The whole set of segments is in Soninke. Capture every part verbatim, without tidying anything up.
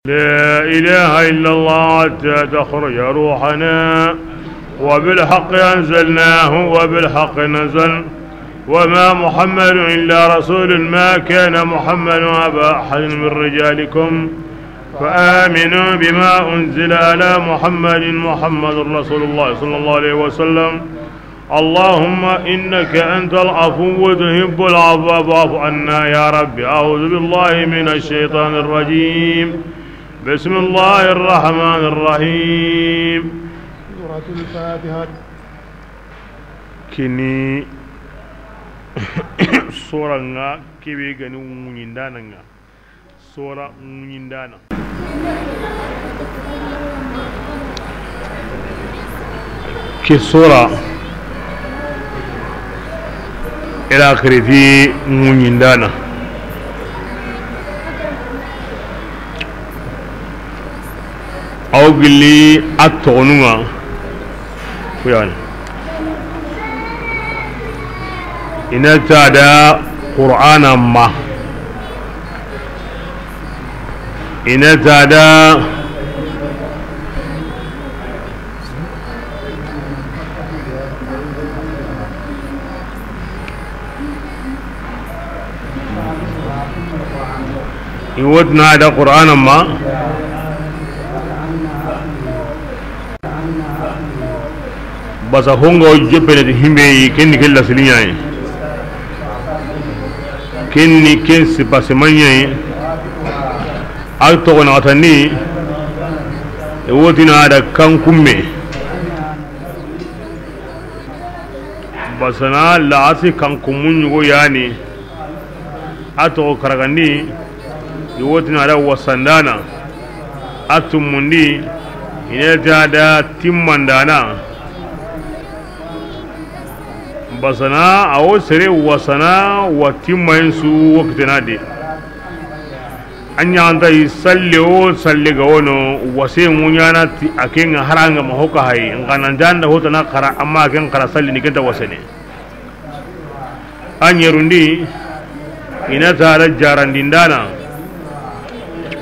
لا إله إلا الله حتى تخرج روحنا، وبالحق أنزلناه وبالحق نزل، وما محمد إلا رسول، ما كان محمد أبا أحد من رجالكم، فآمنوا بما أنزل على محمد، محمد رسول الله صلى الله عليه وسلم. اللهم إنك أنت العفو تحب العفو فاعف عنا يا رب. أعوذ بالله من الشيطان الرجيم. بسم الله الرحمن الرحيم. سورة الفاتحة. Kini sora ŋa kebe gani ŋuɲindana ŋa. Sora ŋuɲindana. Ke sora, ila xiriti ŋuɲindana. Aw gilli a toxonunŋa. Kuyani. Ina tada Qur'ana ma. Ina tada. I wotna da Qur'ana ma. Basa honga o joppene ti himbe yi, kenni ke lasilinya yi. Kenni ken sipasimanya yi. Al togo na watani. E wotina da kankumme. Basana la asi kankumu ɲugo yani. A toxo karagandi, i wotina da wasandana, a tumundi, i neta da timmandana. Basana, a wo sere wasana wa timmayen su wo kitena de. A ɲaxanta i salle wo salle ga wono, wase ŋuɲana ti a ke ŋa haranga ma hoka hayi, nxa nan janda hotana xara, amma a ken xara salli ni kenta wasene. A ɲerundi, i na tara jarandindana.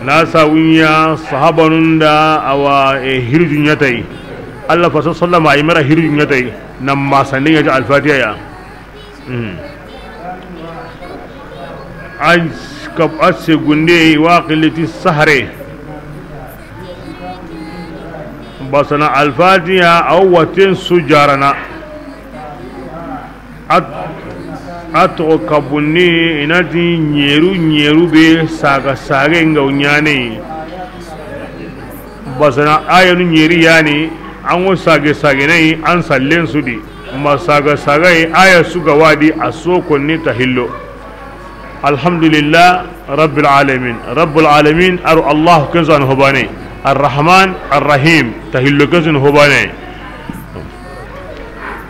Na sawunya sahabanunda awa, e, hirju ɲatay. Allah fa sallama ay mara hirju ɲatay. Nan masandi ɲata Alfatiya ya. Hmm. A s-, ka, a segunde wa qillati sahare. Basana Alfatiya aw waten su jarana. A, a toxo kabunni, i na ti ɲeru, ɲeru be saga sage nga ɲane. Basana ayanu ɲeri yani, an go sage sage nayi, an sallen su di. Ma saga saga yi, aya su ga wadi, a so konni tahillo. Alhamdulillah rabbil alamin. Rabbul alamin, aro Allah, ken su an hobane. Arrahman, arrahim, tahillo ken su an hobane.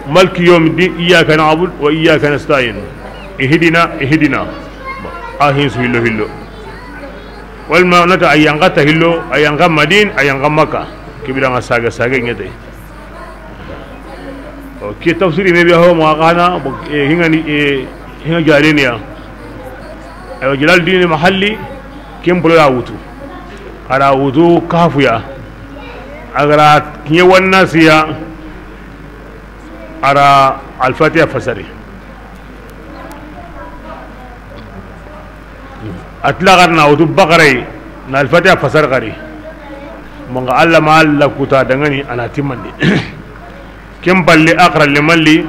Maliki yawmiddin, iyyaka na'budu wa iyyaka nasta'in. Ihdina, ihdina. A hin su hillo hillo. Wal ma nata ayanka tahillo, ayanka Madin, ayanka Makka. Kibira nga saga saga ɲete. O ke tafsiri me bi hawa ma kana, bo, e, hinga ni, e, hinga jareniya. Ayo Jalaluddin Mahalli, ken bolo ya wutu. Ara wutu kafuya. Agara kiɲe wanna siya. Ara Alfatiya fasari. A tila xari na wutu Baqara yi, na Alfatiya fasar xari. Manga Allah ma Allah kuta dangani a na timmandi. Ken balle a xara le malli,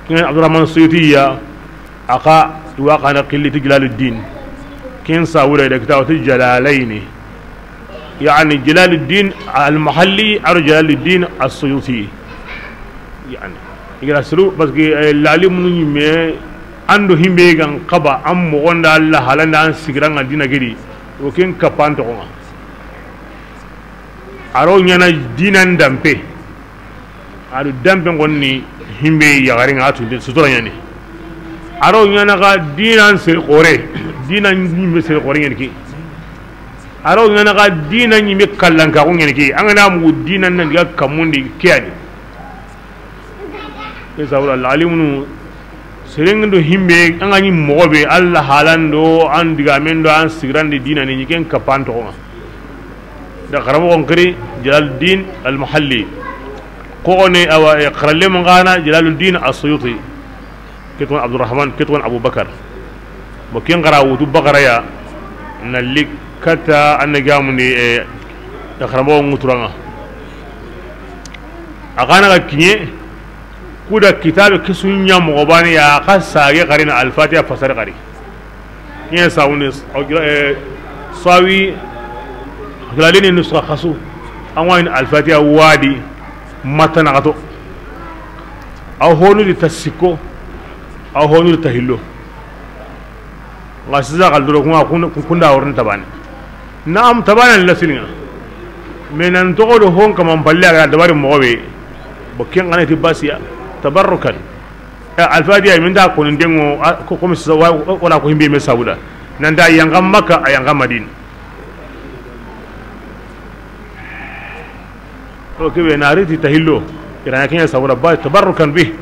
ken Abdurrahman Suyuti ya, a xa i wa xa na qilliti Jalaluddin. Ken sawura da kitabu ti Jalalaini. Yani Jalaluddin al-Mahalli ar Jalaluddin as-Suyuti. Yani, i ga ra suru, parce que, eh, lalimunu ɲimme, an do himbe gan xaba, an mogonda Allah halanda, an sigiranga dina gedi, o ken kapan toxo ŋa. Aro ɲana dinan dampe. Aro dampe ŋonni himbe yaxari ŋa tunde sutura ɲani. Aro ɲana ga dinan sere xore, dinan ɲimme sere xore ɲani ke. Aro ɲana ga dinan ɲimme kallanka ko ɲani ke. An ga na mugu dinan nan ga kamundi ke yani. Ke sabura lalimunu Serenŋen do himbe, an ga ɲi moxo be, Alla halan do, an digamen do, an sigirandi dina ni, ɲi ken kapan toxo ŋa. Da xaramoxon xiri Jalaluddin Almuhalli. Xoxone awa, e, xarallemun xa na Jalaluddin Assuyuti. Ke toxon Abdurrahman, ke toxon Abubakar. Bo ken xara wutu Baxara ya, na li kata an na gamundi, e, xaramoxon ŋuturanŋa. A xa na ga kiɲe, kuda kitabe ke su ɲa moxo bane ya, xa sage xari na Alfatiha fasari xari. Ɲe sawuni, eh, sawi, gilalini nuska xasu, an wa ni Alfatiha wadi, mata na xato. Aw honu di ta sikko, aw honu di ta hillo. Nga sisa kal doro kuma kun-, kunda worin tabane. Naam, tabane la silinga. Mais nan toxo do hon kaman balle a ga dabari moxo be. Bo ken xa na ti basiya, tabarrukan. Eh, Alfatiha min da ko ni dengo, a, ko, ko mi sa wa, wala ko himbe me sabuda. Nan da yanga Makka, a yanga Madina. O kebe na riti tahillo. Ira na kiɲa sabura ba tabarrukan bih.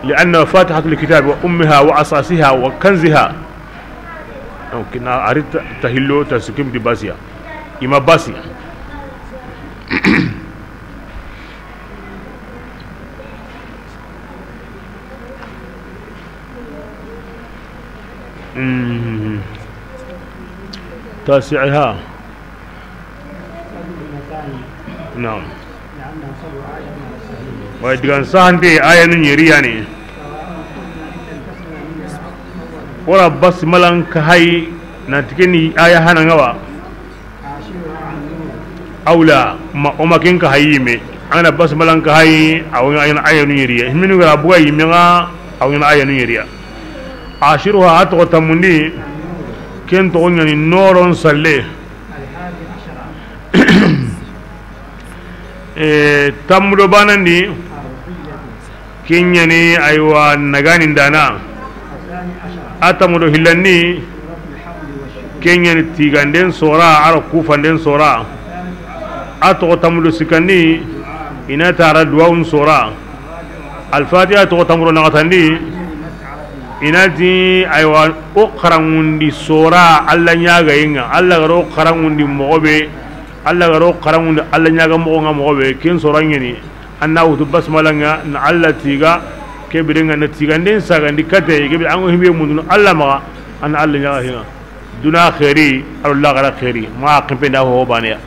Li anna fatihatu lkitabi wa ummiha wa asasiha wa kanziha. Donc na arita tahillo ta sikim di basiya. Ima basiya. مم. تاسعها. نعم. Way digan sahante aya nu ɲeri yani. Wala basmalan ka hay na tikeni aya hana ngawa. Awla ma o ma ken ka hayi me. An ga na basmalan ka hayi, a wa ɲa aya nu ɲeri ya. Himinu gara buga yi me nga, a wa ɲa aya nu ɲeri ya. Ashiruha, a toxo tammundi, ken toxo ɲani noron salle. E, tammudo banandi, Ken ɲani, aywa, nagani ndana. A tamudo hillandi, ken ɲani tiganden sora, a ra kufanden sora. A toxo tamudo sikkandi, i na tara duwawun sora. Alfatiha toxo tamudo naxatandi, i na ti, aywa, o xaranŋundi sora, Alla ɲagayenga, Alla garo xaranŋundi moxo be, Alla garo xaranŋundi, Alla ɲaga moxo nga moxo be, ken sora ɲani. An na wutu basmala nga na Alla tiga, ke birenga na tiganden sagandi kate, ke bire an go himbe mundunu Alla maxa, an na Alla ɲaga hinga. Duna xeeri, aro laxara xeeri, ma xempe nda ho baneya.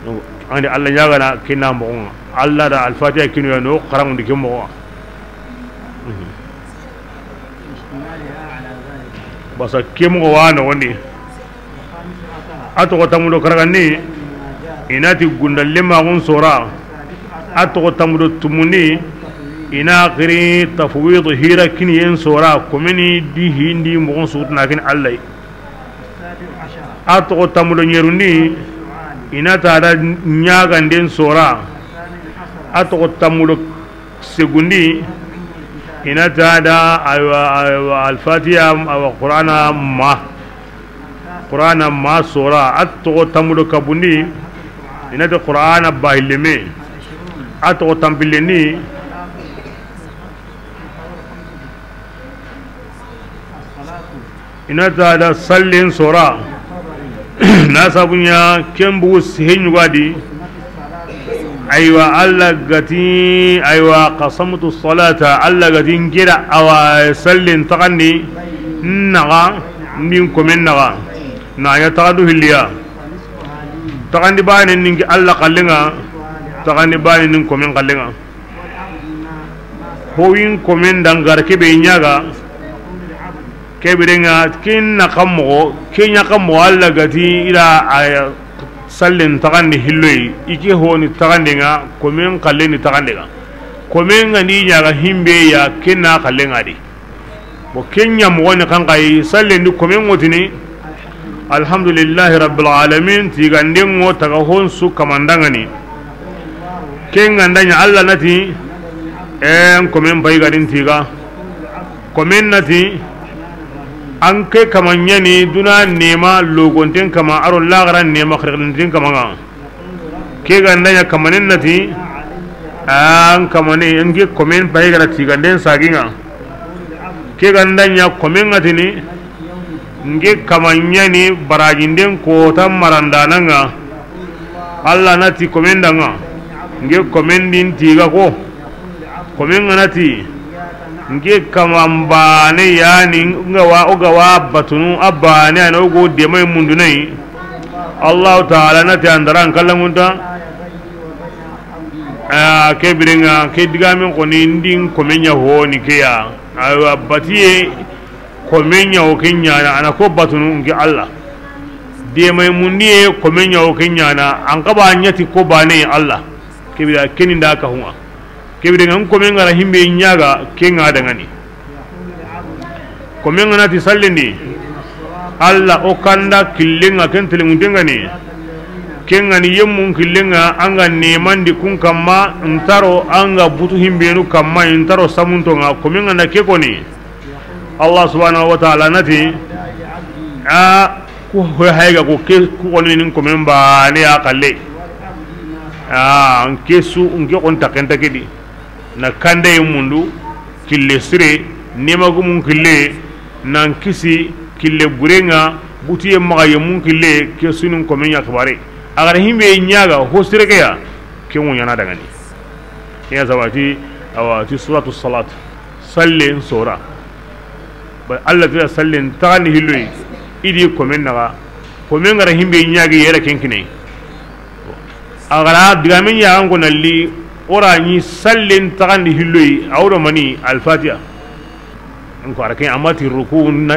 Donc, an ga ni Alla ɲagana, ke na moxo nga. Alla da Alfatiha kinu ya no, xaranŋundi ke moxo nga. Mhm. Basa ke moxo wa noxondi. A toxo tamudo karagandi, i na ti gundallemaxun sora. A toxo tamudo tumundi, i na xiri tafwid hira kiniyen sora, komeni di hindi moxon sutuna kini Alla yi. A toxo tamudo ɲerundi, i na tada ɲaganden sora. A toxo tamudo segundi, i na tada, aywa, aywa, Alfatiha, aywa, Qur'ana ma. Qur'ana ma sora, a toxo tamudo kabundi, i na ti Qur'ana bahilleme. A toxo tampilendi, i na tada sallen sora. Na sabunya ken bugu sehe ɲugadi. Aywa, Alla gati, aywa, qasamtu salata, Alla gati nkeda awa sallen taxandi naxa, ndin komen naxa. Na ɲa taxandu hilliya. Taxandi bane ninki Alla xallenga, taxandi bane nin komen xallenga. Howin komen dangar kebe ɲaga. Ke birenga, ken na xa moxo, ken ɲa xa moxo, Alla gati i da a sallen taxandi hilloyi, i ke honi taxandenga, komen xalleni taxandenga. Komen ga ni ɲaga himbe ya, ken na xallenga di. Bo ken ɲa moxo ni xanxayi, sallen di komen ŋotini, Alhamdulillahi Rabbil Alamin, tiganden ŋo taga hon su kamandangani. Ken ga nda ɲa Alla na ti, en komen pay ga din tiga. Komen na ti, an ke kama ɲani duna nema logonten kama aro laxara nema xerxentin kama nga. Ke ga nda ɲa kamanen na ti, an kamane, en ke komen pay ga na tiganden saginga. Ke ga nda ɲa komen ŋa ti ni, nke kama ɲa ni barajinden kota marandaana ŋa. Alla na ti komen da ŋa, nke komen di n ti ga ko. Komen ŋa na ti, nke kama n baane ya ni, nga wa, o ga wa batunu, a baane ya ni o ga o deema yi mundunu yi. Allahu Taala na ti an da ra n kallanŋunta. A, ke biren ŋa, ke digaamen xo ni, n di n komen ɲa ho ni ke ya. Aywa, batiye, komen ɲa o ke ɲaana, a na ko batunu nke Alla. Deema yi mundiye, komen ɲa o ke ɲaana, an xa ba ɲa ti ko baane Alla. Ke bire ke ni n da ka hu ŋa. Ke biren ŋa, n komen ga ra himbe ɲa ga, ke ŋa daŋani. Komen ŋa na ti sallen di, Alla o kanda killen ŋa, ken telenŋunten ŋa ni. Ken ŋa ni yemmun killen ŋa, an ga neeman di kun kamma, n ta ro an ga butu himbenu kamma, n ta ro samunton ŋa, komen ŋa na ke ko ni. Alla subhanahu wa taala na ti, a, ku ho hay ga ko ke, ku xo ni n komen baane ya xalle. A, nke su, nke xo n ta ken ta ke di. Na kanda yi mundu, kille sire, neema gumun kille, nan kisi, kille buren ŋa, butiye maxa yemmun kille, ke su ni n komen ɲa xibaare. A ga ra himbe ɲa ga, ho sire ke ya, ke ŋo ɲaana daŋani. Ke ya sabati, awa, ti suratu salat, sallen sora. Ba Alla ti sallen taxandi hilloyi, i di komen naxa, komen ga ra himbe ɲa gi yere ken kine. A ga ra digaamen ɲa an ko na li, o ra ɲi sallen taxandi hilloyi, a wo do mani, Alfatiha. N ko a ra ken, a ma ti ruku na,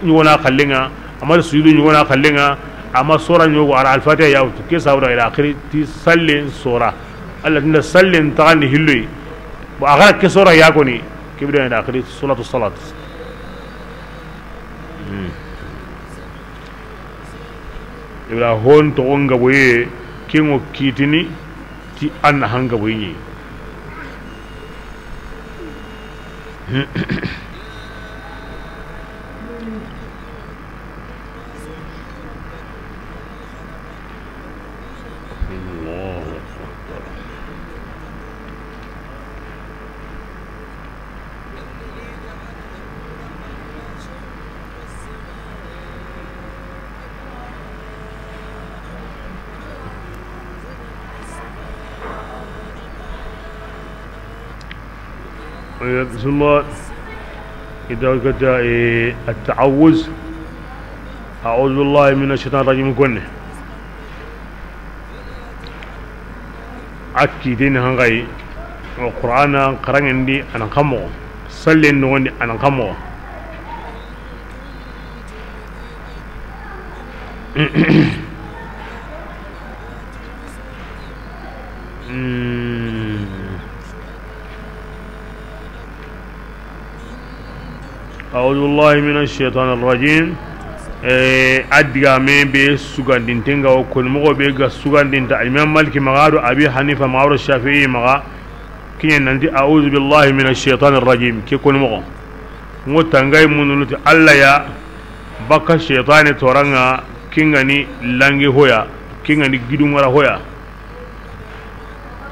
ɲogona xallen ŋa, a ma ti sujudu ɲogona xallen ŋa, a ma sora ɲogo, a ra Alfatiha ya wutu, ke sawra ila axiri ti sallen sora. Alla ti n da sallen taxandi hilloyi. Bon, a ga ra ke sora ya ko ni, ke biren ŋa ila axiri suratu salat. Hmm. Ibra hon toxon gaboye, ke ŋo kitini ti an na han gaboye ɲi. بسم الله. إذا كنت، إيه، التعوذ. أعوذ بالله من الشيطان الرجيم كن. A kitini hangayi, o Qur'ana xaraŋen di a nan xa moxo, sallen noxon di a nan xa moxo. Hmm. أعوذ بالله من الشيطان الرجيم. Eh, a digame be sugandinten ga, o koni moxo be ga sugandinta, Imam Maliki maxa do Abi Hanifa maxa do Shafi'i maxa, kiɲe nanti, "أعوذ بالله من الشيطان الرجيم." Ke koni moxo. Ŋo tangay mununu ti Alla ya, baka shaytane toranga, kingani langi hoya, kingani gidungara hoya.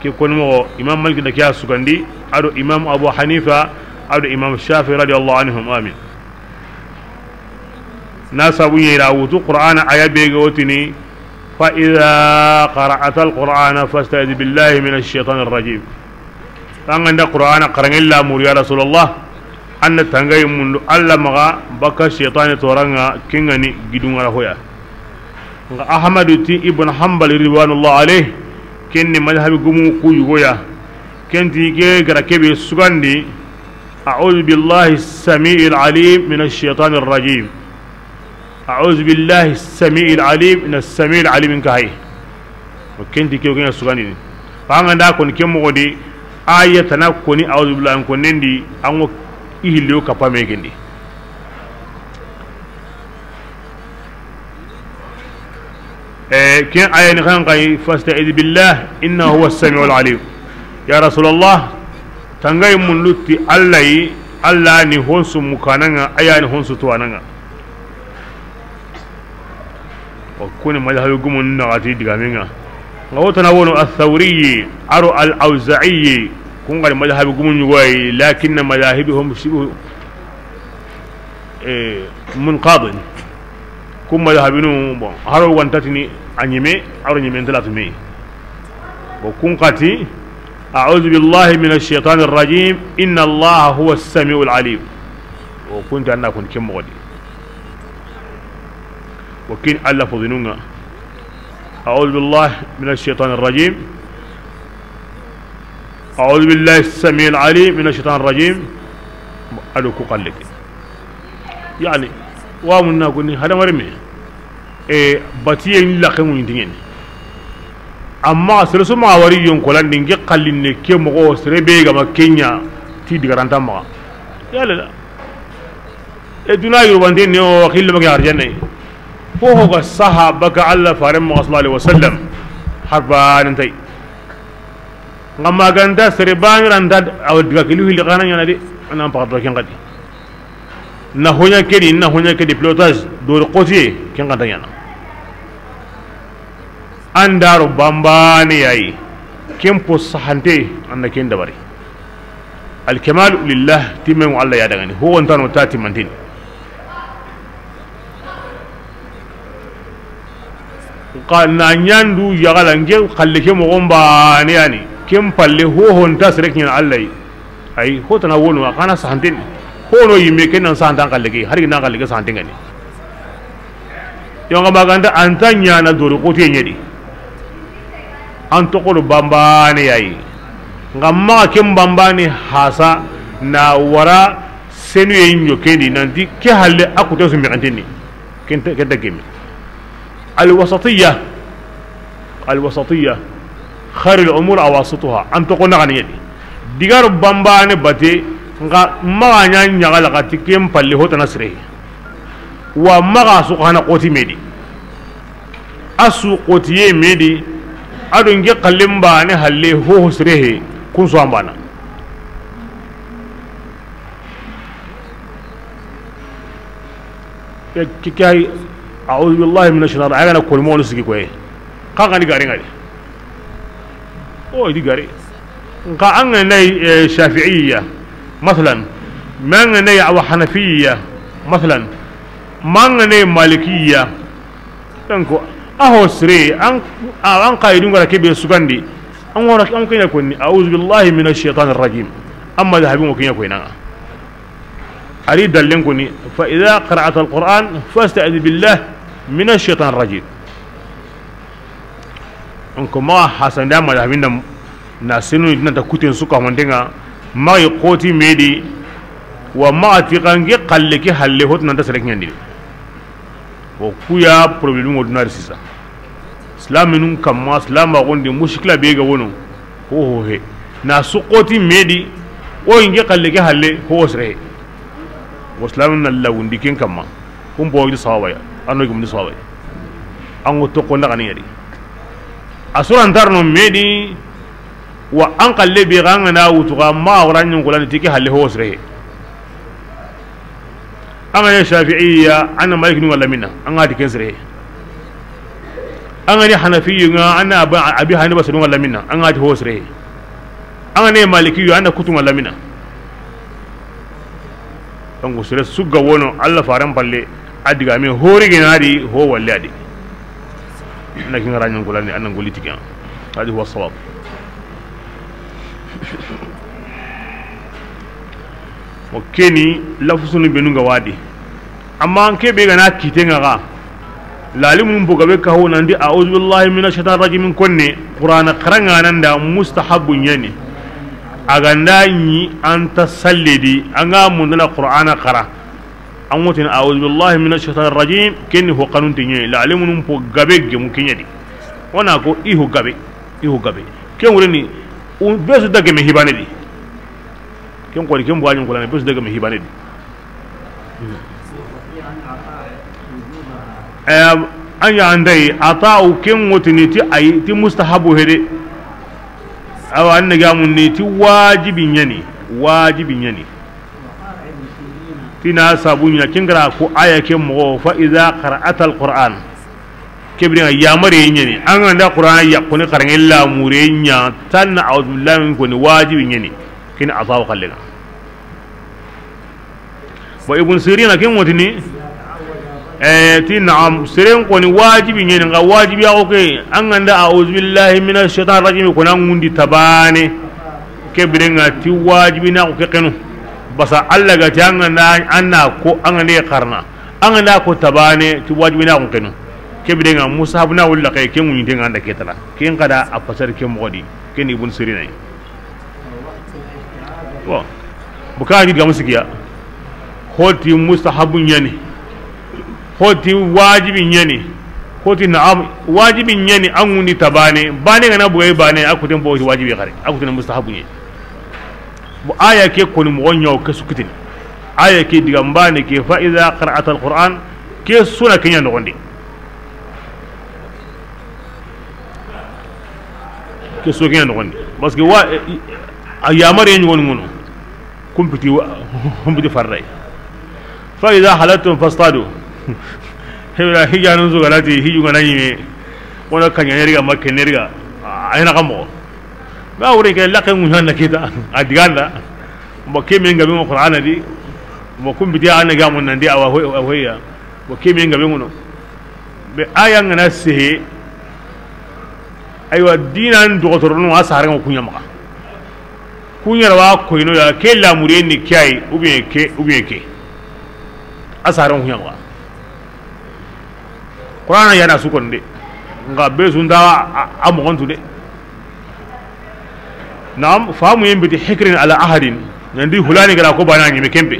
Ke koni moxo, Imam Malik da ke ya sugandi, ado Imam Abu Hanifa, ado Imam Shafi radiyallahu anhum, amin. Na sabu ɲa i ra wutu Qur'ana aya be ga wotini, "فإذا قرأت القرآن فاستعذ بالله من الشيطان الرجيم." An ga nda Qur'ana xaraŋe la muru ya Rasulullah, an na tangay mundu Alla maxa baka shaytane toranga kingani gidungara hoya. Nga Ahmadu ti Ibn Hanbal ridwanullah alayh, kenni madhabi gumu ku yugoya. Kenti ke gara kebe sugandi, "أعوذ بالله السميع العليم من الشيطان الرجيم." "أعوذ بالله السميع العليم من السميع العليم" nka hay. O kenti ke o kenya sugandi ni. Fa nga nda kon ke moxo di, aya tana koni "أعوذ بالله" an konnen di, an go ihillo kapa me kendi. Eh, ken aya ni xan kay, "فاستعذ بالله إنه هو السميع العليم." Ya Rasulullah, tangay mun lutti Alla yi, Alla ni honsu mukananga, aya ni honsu tuwananga. O kuni madhabi gumun naxati digamenga. Nga wotana wono Athawriyi, aro Al-Awza'iyi, kun gari madhabi gumun yugoyi, lakinna madhahibihum shibu Eh, munqadin. Kun madhabinu, bon, haro wantatini a ɲeme, haro ɲeme ntalatu me. Bon, kun xa ti, أعوذ بالله من الشيطان الرجيم، إن الله هو السميع العليم. O kun ta na kun ke moxo di. O kin Allah fo dinunga. أعوذ بالله من الشيطان الرجيم. أعوذ بالله السميع العليم من الشيطان الرجيم. A do ku xalle ke. Yani, wa munna kuni hadamare me. E, batiye ni laxe ŋuɲi tingeni. Amma sere su ma wari yon kolandi nke xallinne ke moxo sere be ga ma ke ɲa ti digaranta maxa. Yalla. E duna yurubante ne o xille ma ke arjanne. Fo ho ga saha baka Allah fare mo sallallahu alaihi wasallam. Harba nan tay. Nga maganta sere bani ranta awa diga kilu hili xana ɲana de. Anan paxato ken xadi. Na hoɲa kedi, na hoɲa kedi pilotage do xotiye ken xanta ɲana. Andaro bambane yayi. Ken po sahante anda ken dabari. Alkamalu lillah, timmen Allah ya dangani. Ho wontano ta timmantini. Xa na ɲandu yaxala nke xalle ke moxon bane yani. Ken palle ho honta sere kiɲana Allah yi. Ay, hotana wono a xana sahanten. Hono yimme ken nan sahantan xalle ke, hari nan xalle ke sahanten gani. Yo nga maganta anta ɲana dori xote ɲedi. An toxo do bambane yayi. Nga maxa ken bambane hasa na wara senu ye ɲo kendi nanti ke halle a kuta su mexenteni. Ken ta, ken ta gemi. Alwasatiyya. Alwasatiyya. Khairul umur awasituha. An toxo na gani ɲedi. Digaro bambane bate nga maxa ɲa ɲaxala xati ken palle hotana sire. Wa maxa su xana xoti medi. A su xotiye medi. A do nke xallen bane halle ho sire he kun su ambana. Ke, ke, ke ay, أعوذ بالله من الشيطان الرجيم. Ay gana kolmo no sigi koy. Xa gani gari ngari. O di gari. Nka an ga nay, eh, Shafi'iyya, masalan. Ma an ga nay awa Hanafiyya, masalan. Ma an ga nay Malikiyya. Donc, a ho sire, an, a, an qaidun gara kebe sugandi. An wara, an kenya konni, أعوذ بالله من الشيطان الرجيم. Amma da habin kenya koyna. Ari dallen koni, فإذا قرأت القرآن فاستعذ بالله من الشيطان الرجيم. Donc, ma hasanda ma da habinda na senu na ta kuten suka mandenga, ma yi xoti medi, wa ma ti kange xalle ke halle hot nan ta sere kiɲandi. Wo kuya problème ŋo dunari sisa. Silaminun kamma, silama gondi mushkila be ga wono. Ho ho he. Na su xoti medi, o inge xalle ke halle, ho sere. Wo silamin na lawundi ken kamma. Kun bo di sawabaya, anno gimdi sawabaya. An go tokko ndagani yadi. A surantarno medi, wa an xalle be ga ngana wutu ga ma wara ɲon ko lani tike halle ho sere. An ga ni Shafi'iyya, an na Maliki nun ŋalla minna, an ga ti ken sere. An ga ni Hanafiyyu ŋa, an na Abi, Abi Hanifa sunu ŋalla minna, an ga ti ho sere. An ga ni Malikiyyu, an na kutu ŋalla minna. Donc, sere su ga wono, Allah faran palle, a diga me hori gena di, ho walle adi. Na kin ŋara ɲon ko lani, an na ngoli tikan. Hadi huwa sawab. O keni lafusunu benu ga wadi. Amma an ke be ga na kite ŋa ga. Lalimun boga be ka ho nan di, "A'udhu billahi minash shaitanir rajim" konne, Qur'ana xaranga nan da mustahabu ɲani. A ga nda ɲi an ta salle di, an ga mundana Qur'ana xara. An wotini, "A'udhu billahi minash shaitanir rajim", keni ho kanun te ɲani. Lalimun po gabe gemu keɲa di. Wana ko i ho gabe, i ho gabe. Ken wureni, u besu dageme hibane di. Ken koni, ken buwaɲin kulane, bes daga mi hibane di. Em, an ya andai, Ata'u ken wotini ti ay, ti mustahabu hede. Awa, an ga munni ti wajibi ɲani, wajibi ɲani. Tina sabu ɲa, ken gara ko aya ke mogo, "Fa iza qara'atal Qur'an." Kebiri ŋa yamare ɲani, an ga nda Qur'ana ya koni xarange lamure ɲa, tan na a'udhu billahi min koni wajibi ɲani. Kini Ata'u xalle ŋa. Wa Ibn Sirina ken ŋa ti ni, eh, ti naam, seren koni wajibi ɲa ni, nxa wajibi ya ko ke, an ga nda a'udhu billahi minash shaitanir rajim ko na ŋundi tabane. Ke biren ŋa ti wajibi na ko ke xenu. Basa Allah ga ti an ga nda, an na ko, an ga nda xarana, an ga nda ko tabane, ti wajibi na ko xenu. Ke biren ŋa mustahabu na wulla ke, ke ŋundi te ŋa nda ke tala. Ken xa da a fasar ke moxo di, ken Ibn Sirina yi. Bon, buka di gamu sigiya. Xo ti mustahabu ɲa ni, xo ti wajibi ɲa ni, xo ti naam, wajibi ɲa ni, an ŋundi tabane, bane ga na bugay bane, a kuten bo wajibi xare, a kuten mustahabu ɲa ni. Bon, aya ke koni moxo ɲa wo ke su kitini. Aya ke diga mbane ke, fa iza qara'atal Qur'an, ke su na ke ɲa noxon di. Ke su ke ɲa noxon di. Parce que wa, a yamare ɲugonu ŋono. Kumpiti wa, kumpiti farray. Fa iza halaltum fastadu. Hebra hijanu su ga na ti, hiju ga na ɲi me. Wona kaɲa neriga, makke neriga. A yi na xa moxo. Ba wure ke laxe ŋu ɲa na kita. A diga nda. Mo ke me ngabe mo Qur'ana di. Mo kumpiti a na ga mo nan di awa hoy, awa hoya. Mo ke me ngabe ŋono. Be aya ŋa na sehe. Aywa, dinan dogotoro no a sare ŋa ku ɲa maxa. Ku ɲa ra wa ko ino ya ke lamure ni ke yi, ou bien ke, ou bien ke. A sare ŋa ku ɲa maxa. Qur'ana ya na su kon de. Nxa be su nda a, a moxon tu de. Naam, famu yembe di hikrin ala ahadin. Nandi hulani ga ra ko bana ɲi me kembe.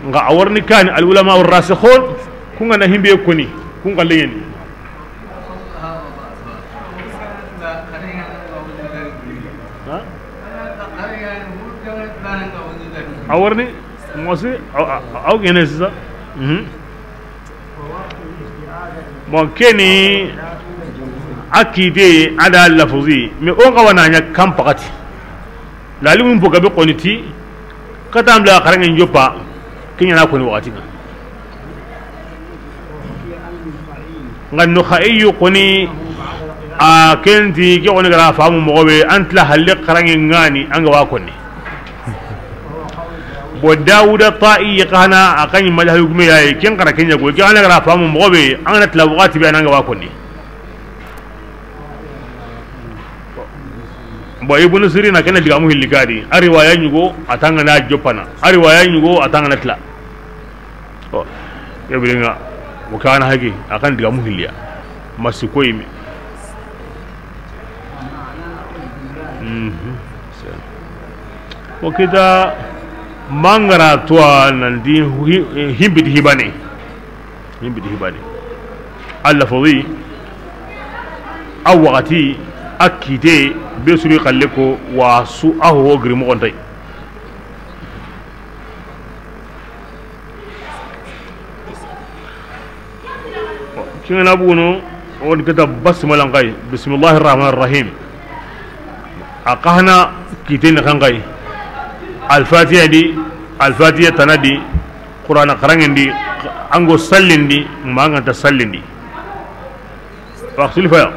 Nxa a wa riini kani al ulama ar rasikhun, ku ŋa na himbe koni, ku ŋa leyen. Ha? A wa riini, mosi, aw, aw, aw gene sisa. Mhm. Bon, keni a kite a da lafuzi, mais o n xa wa na ɲa kan pakati. Lalimun bo gabe koni ti, kata mbla xaranŋen joppa, ke ɲa na koni waxati ŋa. Nxa Nuxa'iyu koni, a ken ti, ke koni ga ra famu moxo be, an tila halle xaranŋe ŋa ni, an ga wa koni. Bo Dawuda Ta'i xa na, a xa ɲi mazhabu gume ya yi, ken xara ken ɲa ko, ke xa na ga ra famu moxo be, an ga na tila waxati be, an ga wa koni. Bon, Ibn Sirina ken na digamu hilli ga di, a riwaya ɲugo, a ta ŋa na joppana, a riwaya ɲugo, a ta ŋa na tila. Bon, ke biren ŋa, mo kana hagi, a xa na digamu hilliya. Masi koyimi. Mhm. Mo kita mangara tuwa nan di hi-, himbiti hibane. Himbiti hibane. Allah fo wi, a waxati, a kite, be suri xalle ko, wa su a ho giri moxon tay. Kingana buguno, won kita basmala nxay, bismillahir rahmanir rahim. A xa na kiteni xa nxay. Alfatiha di, alfatiha tana di, Qur'ana xaranŋen di, an go sallindi, ma an ga nta sallindi. Waxtu li faya.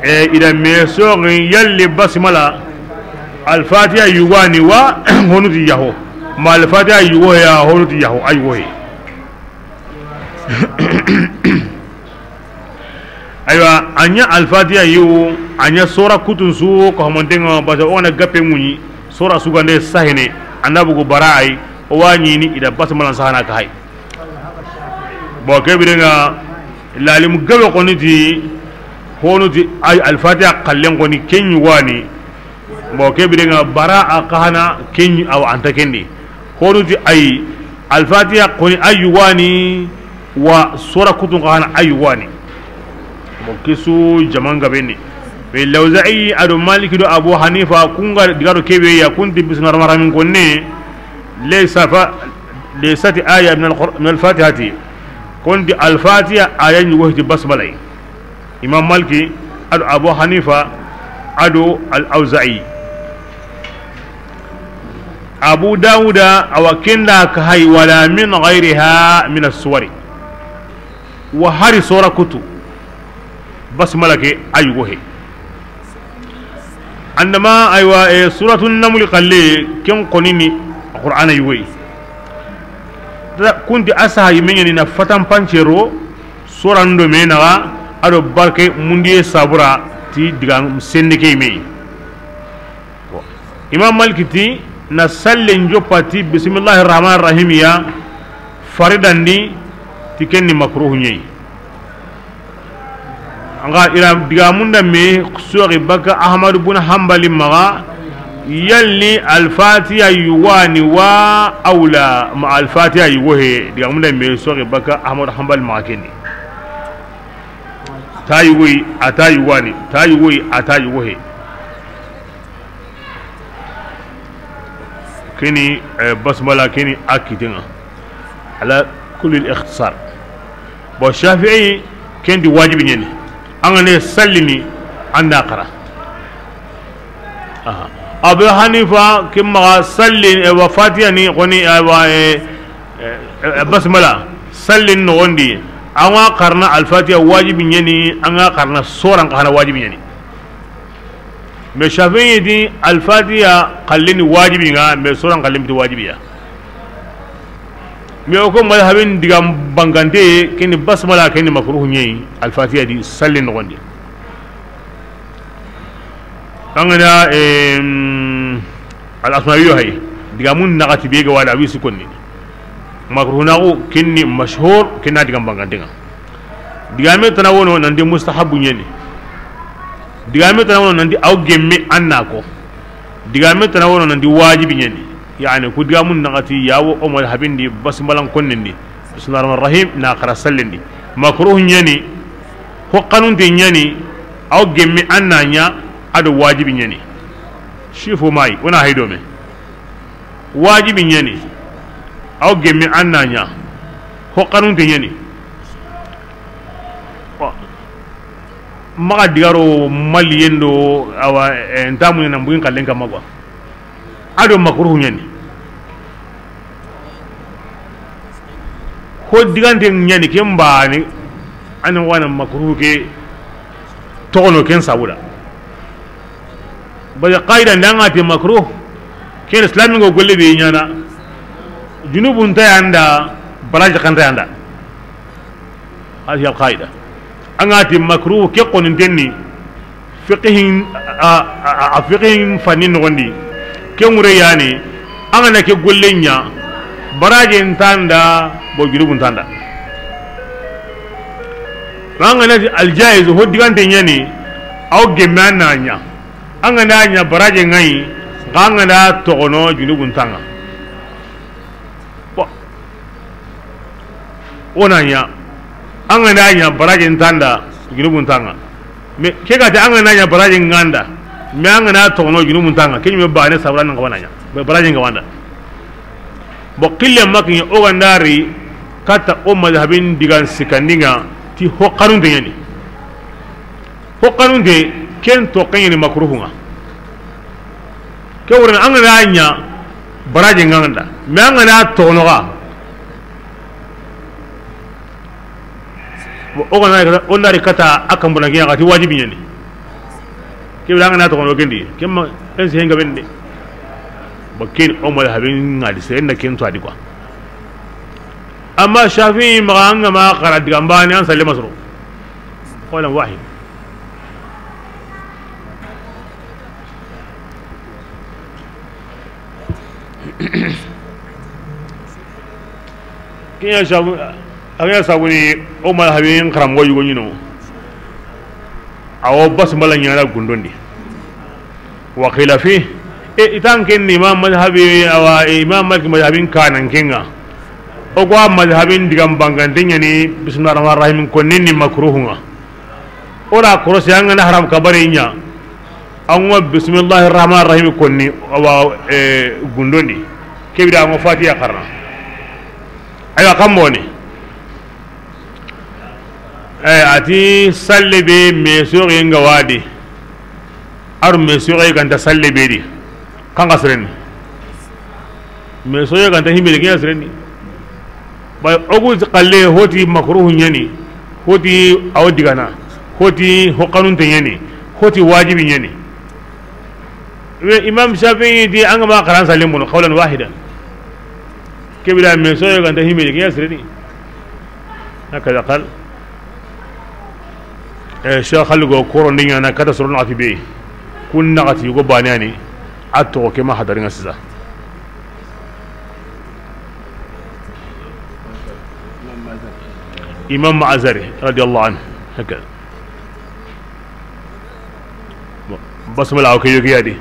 E, i da me soxi yalli basmala, alfatiha yugani wa, honu ti yaho. Ma alfatiha yugo ya, honu ti yaho, a yugo he. Aywa, a ɲa alfatiha yiwu, a ɲa sora kutun su, ko hamantenga, basa o na gappe ŋuɲi, sora sugande sahene, anda bugu bara ay, o wa ɲini, i da basmala sahana ka hay. Bon, ke biren ŋa, lalim gabe koni ti, honu ti, ay, alfatiha xallen koni, ken ɲugani. Bon, ke biren ŋa, bara a xa na, ken ɲi, awa, a nta ken di. Honu ti, ay, alfatiha koni, a yugani, wa sora kutun xa na, a yugani. Bon, ke su jaman gabe ni. Mais Lawza'i, a do Maliki do Abu Hanifa, ku nga diga do ke be ya, ku nti bismillahir rahmanir rahim konne, laysa fa-, laysat aya min al-Qur-, min al-Fatihati. Ku nti al-Fatiha aya ɲugo hiti basmala yi. Imam Maliki, a do Abu Hanifa, a do al-Awza'i. Abu Dawuda, awa ken da ka hay, wala min ghayriha min as-suwari. Wa hari sora kutu. Basmala ke a yugo he. Andama, aywa, e, Suratun Namli xalle, ken koni ni Qur'ana yugo yi. Kunti a saha yime ɲani na fatan pancero, sorando me naxa, a do barke mundiye sabura, ti diga sende ke yime. Imam Maliki ti na sallen joppa ti bismillahir rahmanir rahim ya, faridandi, ti kenni makruhu ɲeyi. Anga ira diga munda me soxi baka Ahmadu bun Hanbali maxa, yalli alfatiya yuwani wa awla ma alfatiya yugo he, diga munda me soxi baka Ahmadu Hanbali maxa kendi. Ta yugoyi, a ta yugani, ta yugoyi, a ta yugo he. Keni, eh, basmala keni a kitenga. Ala kulli ikhtisar. Bon, Shafi'i kendi wajibi ɲeni. An ga ne sallini, an da xara. Aha. Abu Hanifa ke maxa sallini, e, wa Fatiha ni, xoni, e, wa, e, e, e, basmala, sallini noxondi. An ga xarana Al-Fatiha wajibi ɲeni, an ga xarana soran xana wajibi ɲeni. Mais Shafi'i di Al-Fatiha xallini wajibi nga, mais soran xallini biti wajibi ya. Mais o ko madhabin diga bangante, keni basmala, keni makruhu ɲeyi, Al-Fatiha di sallini noxondi. An ga na, em, Al-Asmawi yo hay, diga mun naxati be ga wada, wi sikonni. Makruhu naxu, kinni mashhur, kinna diga bangantenga. Digame tana wono nanti mustahabu ɲeni. Digame tana wono nanti aw gemme anna ko. Digame tana wono nanti wajibi ɲeni. Yani, ku digamun naxati yawo o madhabin di basmalan konnendi. Bismillahir rahmanir rahim, na xara sallendi. Makruhu ɲeni, ho xanunte ɲeni, aw gemme anna ɲa, a do wajibi ɲeni. Shifu mai, wona haydome. Wajibi ɲeni, aw gemme anna ɲa, ho xanunte ɲeni. Wa-, maxa digaro mali yendo, awa, eh, ntamune na mbugin xallen kamma quoi. A do makruhu ɲeni. Ho digante ɲeni ken bane, an wana makruhu ke toxono ken sabuda. Bari qaida nda an ga ti makruh, ken islami go golle be ɲana. Junubun ta yanda, baraji kan ta yanda. Hadi al qaida. An ga ti makruh ke konin tenni. Fiqhin, a, a, a, a fiqhin fanni noxondi. Ke ŋure yani, an ga na ke golle ɲa, baraji ntanda, bo junubun tanda. An ga na ti al jaiz, ho digante ɲeni, aw gemme anna ɲa. An ga na ɲa baraji ŋayi, xa an ga na toxono junubun tanga. Bon. Wona ɲa, an ga na ɲa baraji ntanda, junubun tanga. Mais ke ga ti an ga na ɲa baraji nganda, mais an ga na toxono junubun tanga, ke ɲi me bane sabura nan ga wana ɲa, mais baraji nga wanda. Bo kille makki o gandari, kata o madhabin digan sikandinga, ti ho xanunte ɲeni. Ho xanunte, ken toxen ɲeni makruhunga. Ke wuren an ga na ɲa baraji nganda, mais an ga na toxono ga. Bon, o ga na o ndari kata a kambana ke ya ga ti wajibi ɲeni. Ke bira an ga na toxono kendi, ke ma en se nga bende. Bo ken o madhabin nga di sere na ken to a di quoi. Amma Shafi'i maxa an ga ma xara diga mbane an salle masro. Qawlan wahid. Kiɲa sabu, a kiɲa sabu ni o madhabin xaranmoxo yugo ɲino. Awo basmala ɲana gundondi. Wa qila fi, e, i tan ken ni imam madhabi, awa, e, imam Malik madhabin kanan kenga. O ko a madhabin digan bangante ɲani, bismillahir rahmanir rahim, konnin ni makruhunga. O ra korosi an ga na haram kabari ɲa. An wa bismillahir rahmanir rahim konni, awa, e, gundondi. Kebida an wa Fatiha xarana. Aywa, kan boni. E, a ti salle be me soxe nga wadi. Ar me soxe ganta salle be di. Kan ga sireni. Mais soye ganta himbe de kiɲa sireni. Ba ogu xalle hoti makruhu ɲani, hoti awo digana, hoti ho xanunte ɲani, hoti wajibi ɲani. We Imam Shafi'i di an ga ma xaran salle mono qawlan wahidan. Ke bira me so yo ganta himeli ke ya sireni. Hakaza qal. Eh, Cheikh Khalil go koro ndinya na kata soro naxati be. Kun naxati go banani. Atto ke ma hadarin sisa. Imam Azari radiyallahu anhu. Hakaza. Bon, basmala o ke yogi ya di.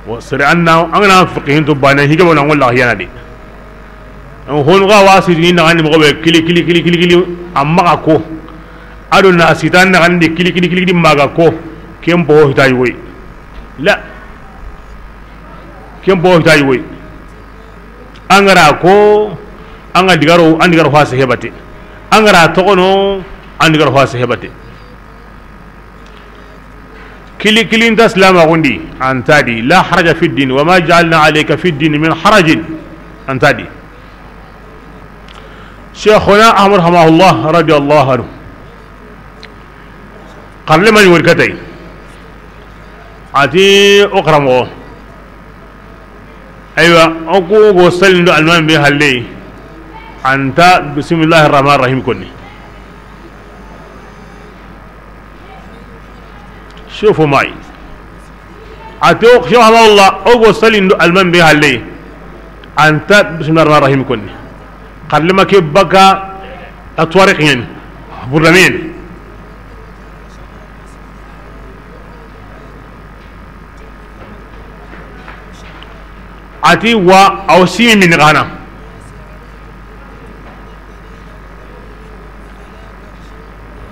Wa sere anna, an gana fiqihin to bane, hige bona ngolla yana di. An hon ga wasi ni na ni mo be kili, kili, kili, kili, kili, amma ga ko. Ado na sitan na ni kili, kili, kili, kili, maga ko. Kempo hita yoy. La. Kempo hita yoy. An gara ko, an ga digaro, an digaro fase hebate. An gara tokono, an digaro fase hebate. Kili, kili nta silama gundi, antadi. La haraja fi din, wa ma ja'alna alayka fi din min harajin, antadi. Cheikhuna Ahmad Hamahullah radiyallahu anhu. Xarle mani wori katay. Ati o xaramoxo. Aywa, o ku go salindo alman be halle. Anta bismillahir rahmanir rahim konni. Shofo mai. Ati o, Cheikh Hamahullah, o go salindo alman be halle. Anta bismillahir rahmanir rahim konni. Xarle ma ke baka a tuwari xiñen. Burdamen. Ati wa aw simi min gana.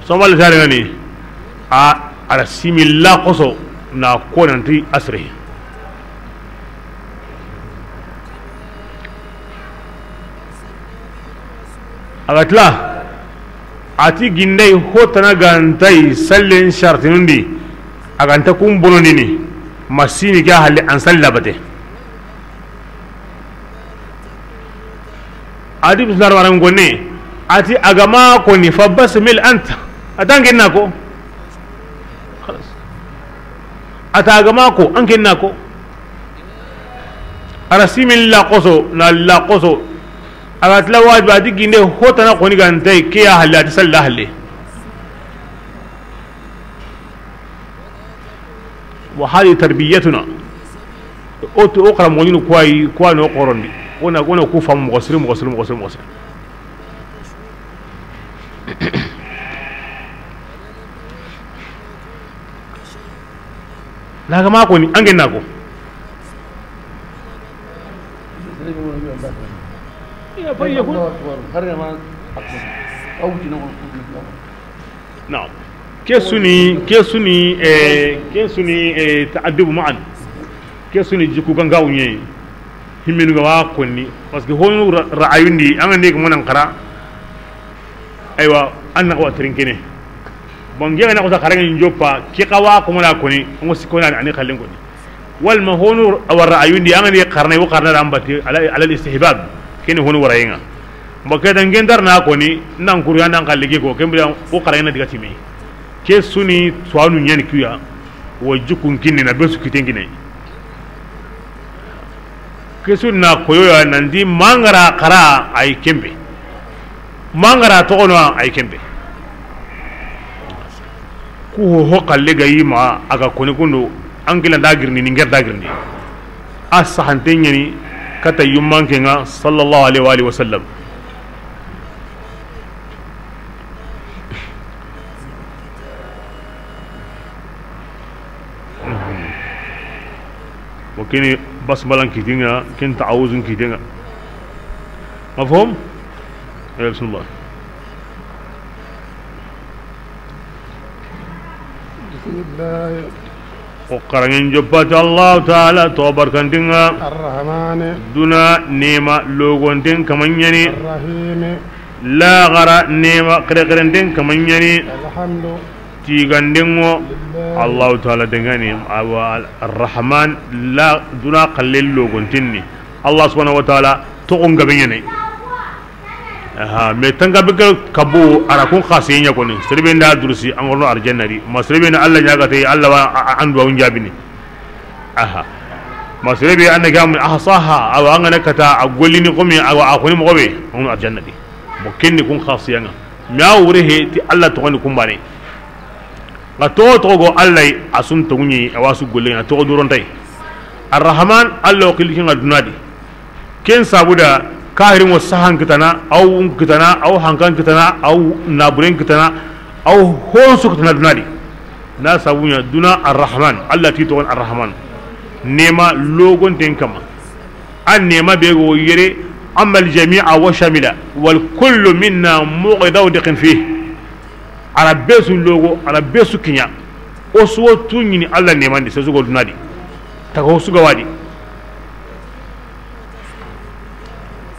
Somal tare ngani. A ala simi la koso na konanti asri. A ga tila, a ti gindey hotana gantay sallen sartinundi, a ganta kun bonondini, ma sini ke a halle an salla bate. A di bismillah rahman gonne, a ti a ga ma koni fa basmil anta, a ta an ken na ko. Khalas. A ta a ga ma ko, an ken na ko. A ra similla koso, na la koso. A ga tila wajibi, a di ginde hotana koni gantay, ke ya halle, a ti salla halle. Wa hadi tarbiyatuna. O to, o xaramoxo ɲi ni kuwayi, kuwa no xorondi. Wona, wona ku famu moxo siri, moxo siri, moxo siri, moxo siri. Na ga ma koni, an ken na ko. Naam. Ke suni, ke suni, eh, ke suni, eh, ta'addubu ma'an. Ke suni jikku gangawu ɲe. Himmenu ga wa konni. Parce que honu ra-, ra'ayundi, an ga ne ko manan xara. Aywa, an na ko trinkene. Bon, nge na ko ta xarange njoppa, ki xawa ko mona koni, ngo sikona ani xallen koni. Wal ma honu awa ra'ayundi, an ga ne xarna, wo xarna da ambati, ala, ala al-istihbab. Kene honu warayenga. Mbo ke da ngen dar na koni, nan kuru ya nan xalligi ko, kembiya, wo xarna diga timi. Ke suni, suwanu ɲani kuya, wo jukun kinni na besu kiten kine. Ke suni na koyoya, nan di mangara xara ay kembe. Mangara toxono ay kembe. Ku ho ho xalle ga yi ma a ga koni kundu, an kila da girni, ni nger da girni. A sahante ɲani kata yummanke nga, sallallahu alaihi wa alihi wa sallam. Wa kini basmalan kitinga, kin ta'awuzun kitinga. Mafhum? Eh, bismillah. Bismillah. O xarangen joppati Allahu Taala to barkantinga. Arrahmani. Duna nema logonten kamanyani. Arrahimi. Laxara nema xerexerenten kamanyani. Alhamdu. Tigandengo. Lillahi. Allahu Taala dengani. Awa Arrahman la duna xalle logontinni. Allah subhanahu wa taala toxon gabe ɲene. Aha, mais tanga be kabu ara kun xase ɲa koni. Serebe nda durusi an gorno arjanna di. Ma serebe na Allah ɲaga te Allah wa a-, a-, an duwa un jabini. Aha. Ma sere be an ga mun ahsaha, awa an ga na kata a gollini komi, awa a xoni moxo be, on arjanna di. Bo kenni kun xasiya ŋa. Mi a wure he ti Alla toxoni kun baane. Nga toxo toxo go Alla yi, a sun toŋu ɲi, awa su golle na toxo duron tay. Arrahman, Alla o xili ken ŋa duna di. Ken sabu da, kahirin wo sahan kitana, aw wun kitana, aw hankan kitana, aw naburen kitana, aw honsu kitana duna di. Na sabu ɲa duna Arrahman, Alla ti toxon Arrahman. Nema logonten kama. An nema be go yere, amma al jami'a wa shamila, wal kullu minna muqdawdiqin fih. A ra be su logo, a ra be su kiɲa. O su wo tu ɲini Alla neman di, se su go duna di. Taga ho su ga wa di.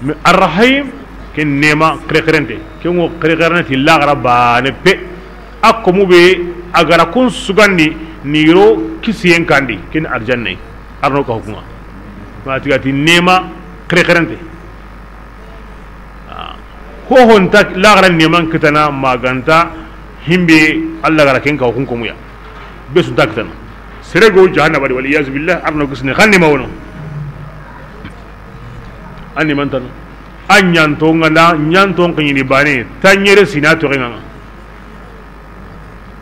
Mais Arrahim, ken nema xerexerente, ken ŋo xerexerene ti laxara baane pe. A komu be, a ga ra kun sugandi, ni yiro kisiyen kandi, ken arjanna yi. Arno ka hukunga. Ma tiga ti nema xerexerente. Ah. Ho ho nta laxara neman kitana ma ga nta himbe Alla ga ra ken ka hukun komuya. Be su nta kitana. Sere go jahannaba di, wal iyazu billah, arno gisne xanne ma wono. Ani mantano. A ɲanto nga na, ɲanto nga ɲini baane, taɲere sina toxen ŋa.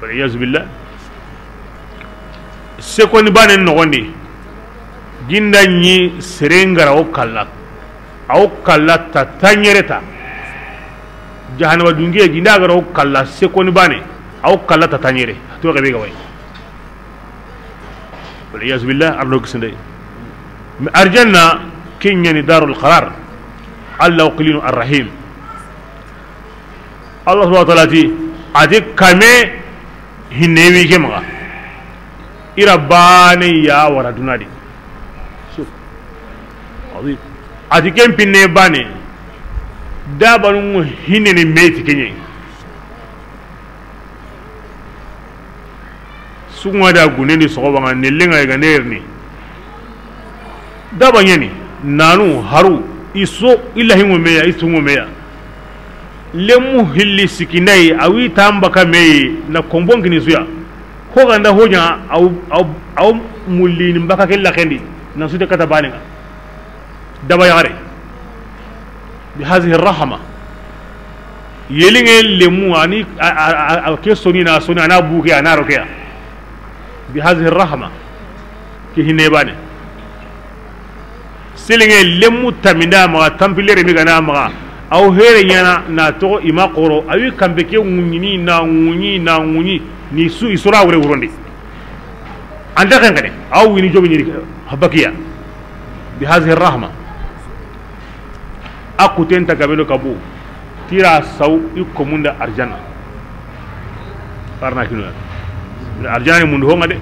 Wal iyazu billah. Sekoni baane noxon di, ginda ɲi sere nga ra o kalla, a o kalla ta taɲere ta. Jahannaba dungiye ginda ga ra o kalla sekoni baane, a o kalla ta taɲere, toxe be ga wa yi. Wal iyazu billah, arno gisinde. Mais arjanna, ken ɲa ni darul qarar. Alla o xilinu Arrahim. Alla subhanahu wa ta'ala ti, a ti kame hinne wi ke maxa. I ra baane ya wara duna di. Su. Azim. A ti ken pinne baane. Dabanun ŋo hinne ni me ti ken ɲa yi. Suŋa da gunendi soxoba ŋa, nelle ŋa i ga nerini. Daba ɲani, nanu, haru, i so, i lahi ŋo meya, i su ŋo meya. Lemu hilli sikindayi, a wi tan baka meyi, na konbon kini suya. Ho ganda ho ɲa, aw, aw, aw mullini baka ke laxendi, na sute kata baane ŋa. Daba yaxare. Bi hazihi rahma. Yeliŋe lemu ani a, a, a, a ke soni na soni, a na buke, a na rokeya. Bi hazihi rahma. Ke hinne baane. Seliŋe lemu taminda maxa, tampilere mi gana maxa. Aw here ɲana na toxo i ma xoro. A wi kambe ke ŋuɲini, na ŋuɲi, na ŋuɲi. Ni su, i sora wure wurondi. Anta xenxene. Aw wini jomi ɲini habakiya. Bi hazihi rahma. A kuten ta gabeno kabu. Tira saw i komunda arjanna. Arna kinu ya. Arjanna ni mundu ho ŋa de.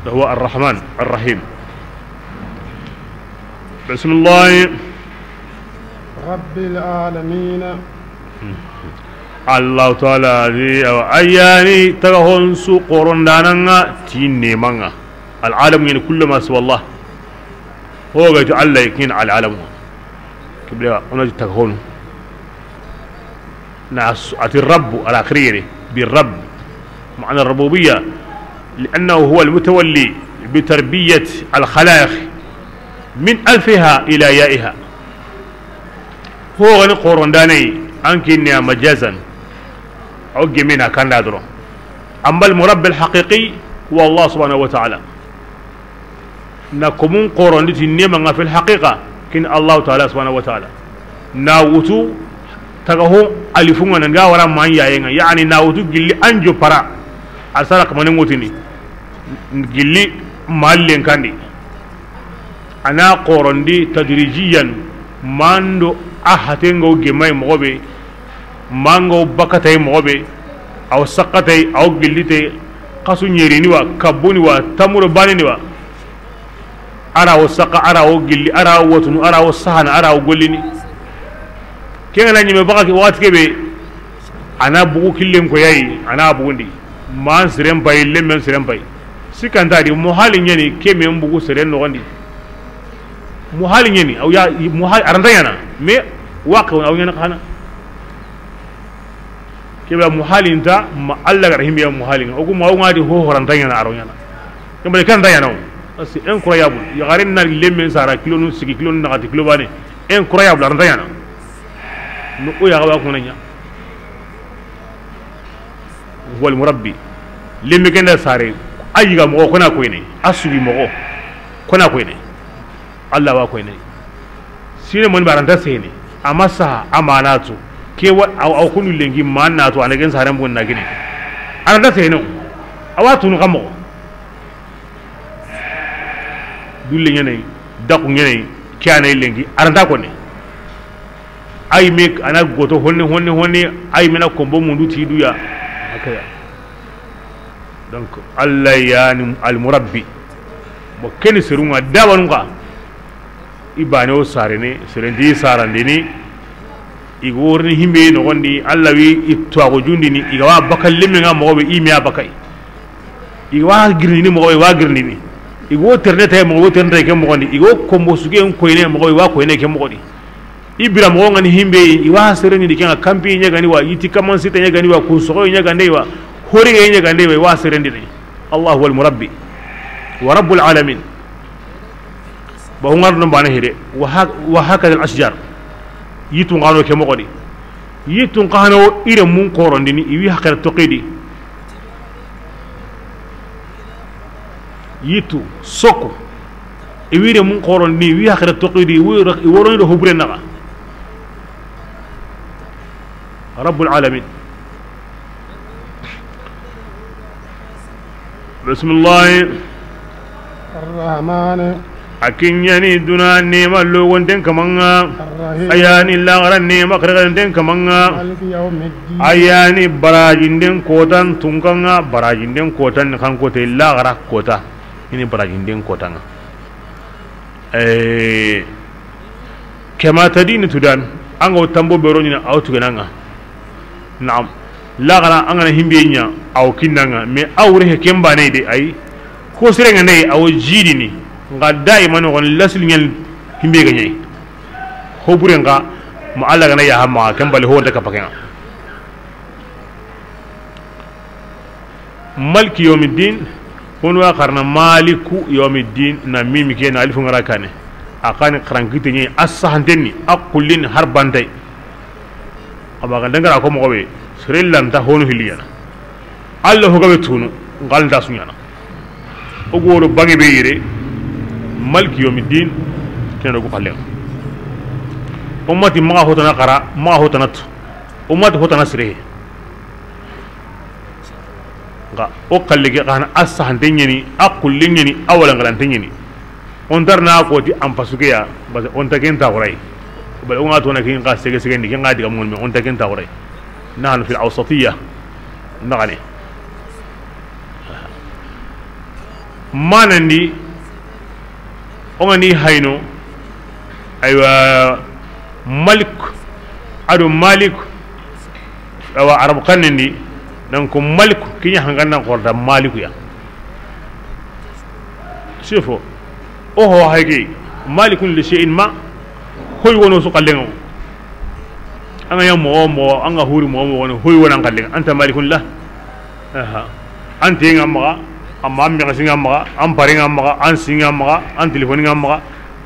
Huwa Arrahman Arrahim. Bismillah. Rabbil alamin. Allahu taala ni, awa, a ya ni taga hon su xorondanan ŋa ti neman ŋa. Al alamu, yani kullu ma siwa Allah. Ho ga ti Allah, ken al alamu. Kibla, o na ti taga honu. Na su-, a ti Rabbu, ala xiriyere, bi Rabb. Ma'ana rububiyya, li annahu huwa al mutawalli bi tarbiyati al khalaiq min alfiha ila ya'iha. Ho ga ni xorondanay, an kinni a majazan. Aw gemina kanda doro. Amma al murabbi al haqiqi huwa Allah subhanahu wa ta'ala. Na komun xorondi ti neman ŋa fil haqiqa, ken ni Allahu taala subhanahu wa taala. Na wutu taga ho alifun ŋa na nga wara man yayen ŋa, yani na wutu gilli an joppara. A sara kamane ŋotini. Gilli mallen kandi. A na xorondi tadrijiyan, mando a hatengo gemay moxo be. Mango bakatay moxo be, aw sakatay, aw gillitay, xasu ɲerini wa, kabbuni wa, tamuro banini wa. A ra wo saka, a ra wo gilli, a ra wo wotunu, a ra wo sahana, a ra wo gollini. Ken ga na ɲime baka waxati ke be, a na bugu killen ko yayi, a na bugundi. Man siren pay, lemmen siren pay. Sikanta di, mo hali ɲani, ke men bugu seren noxondi. Mo hali ɲani, aw ya, mo hali, aranta ɲana, mais waqe wona, aw ɲana xana. Kebe muhalin ta, ma Allah ga ra himbe muhalin. O ku ma o ŋa di ho horanta ɲaana, a ro ɲaana. Kebe kan ta ɲaana o. Parce que incroyable. Yaxaren na lemmen sara kilo nu sigi, kilo nu naxati, kilo baane. Incroyable, a ra nta ɲaana. No o ya ga ba ko na ɲa. Wal murabbi. Lemme ken da sare. A yiga moxo ko na koyini. A sugi moxo ko na koyini. Allah wa koyini. Sine mon baranta sene. A ma saha, a ma na tu. Ke wa, aw, aw kunu lenki ma na tu, a na ken sare mbon na gine. A ra nta sene. A wa tunu xa moxo. Dulle ɲaana yi, daku ɲaana yi, ke a na yi lenki, a ra nta kone. Ay me a na goto honne, honne, honne, ay me na kombo mundu ti du ya. Hakaya. Donc, Allah ya ni al murabbi. Bo ken ni serun ŋa, dabanun ŋa. I baane o sarene, seren nti sarandini. I ga worini himbe noxon di, Allah wi i tuwaxu jundini, i ga wa bakka lemmen ŋa moxo be, i me a bakka yi. I ga wa girindini moxo be, i wa girindini. I ga wo terene tay moxo be, wo terene tay ke moxon di. I ga wo kombo sugen koyini moxo be, i wa koyini ke moxo di. I bira moxo ŋa ni himbe, i wa sereni di ken ŋa, kampi ɲa ga ni wa, yiti kaman sita ɲa ga ni wa, kun soxo ɲa ga ni wa, hori ga ɲa ga ni wa, i wa serendi ni. Allah huwa al murabbi wa rabbul alamin. Ba hungar no bana hire, wa ha-, wa hakadha al ashjar. Yitun xa no ke moxo di. Yitun xa no i renmun xorondini, i wi haqira toxidi. Yitu, soku. I wi renmun xorondini, i wi haqira toxidi, i wi ro-, i woroni do hobure naxa. Rabbul alamin. Bismillahi. Arrahmani. A ke ɲa ni duna nema logonten kaman ŋa. Arrahim. A ya ni laxara nema xerexerenten kaman ŋa. Maliki yawmiddin. A ya ni barajinden kotan tunkan ŋa, barajinden kotan ni xan kote laxara kota. I ni barajinden kotan ŋa. Eh, kama tadinu tudan, an ga wo tambo be ro ɲaana, a wo tugana ŋa. Naam. Laxara an ga na himbe ɲa, a wo kinna ŋa. Mais a wure he ken baane de ay. Ko sere ŋa ne, a wo jidini. Ŋa daiman o gon lasil ɲan himbe ga ɲa yi. Hobure ŋa, ma Allah ga na ya hama, ken bale ho nta kapa ken ŋa. Maliki yawmiddin, hono wa xarana maliku yawmiddin, na mimi ke na alifu ŋa ra kane. A xa ni xarankite ɲa yi, a sahanten ni, a kullin har bantay. A ba ga dangara ko moxo be, sere lanta hono hiliyana. Allah ho ga be tunu, ŋa lanta su ɲaana. O ga wo ro bange be yire, maliki yawmiddin, ken do ku xalle. Ummati maxa hotana xara, maxa hotana tu. Ummati hotana sire. Ŋa o xalle ke xa na a sahanten ɲa ni, a kullen ɲa ni, a walangalante ɲa ni. O nta ri na ko ti an pasu ke ya, parce que o nta ken taaxu ra yi. Bari o ŋa to na ken ŋa sege sege ndi, ken ŋa diga mun me, o nta ken taaxu ra yi. Nahnu fil awsatiyya. Naxane. Manandi, o ŋa ni hayno, aywa, Malik, a do Malik, awa, Arabu xannen di, donc, Malik, ke ɲa hangandan xorta Maliku ya. Sifo, o ho hayke, Malikun li shay'in ma, hoy wono su xallen ŋa. An ga ɲa moxo wo moxo, an ga huri moxo wo moxo, hoy wono an xallen ŋa, anta malikun la. Aha. An te ŋa maxa, amma an mexasi ŋa maxa, an pari ŋa maxa, an si ŋa maxa, an telefoni ŋa maxa.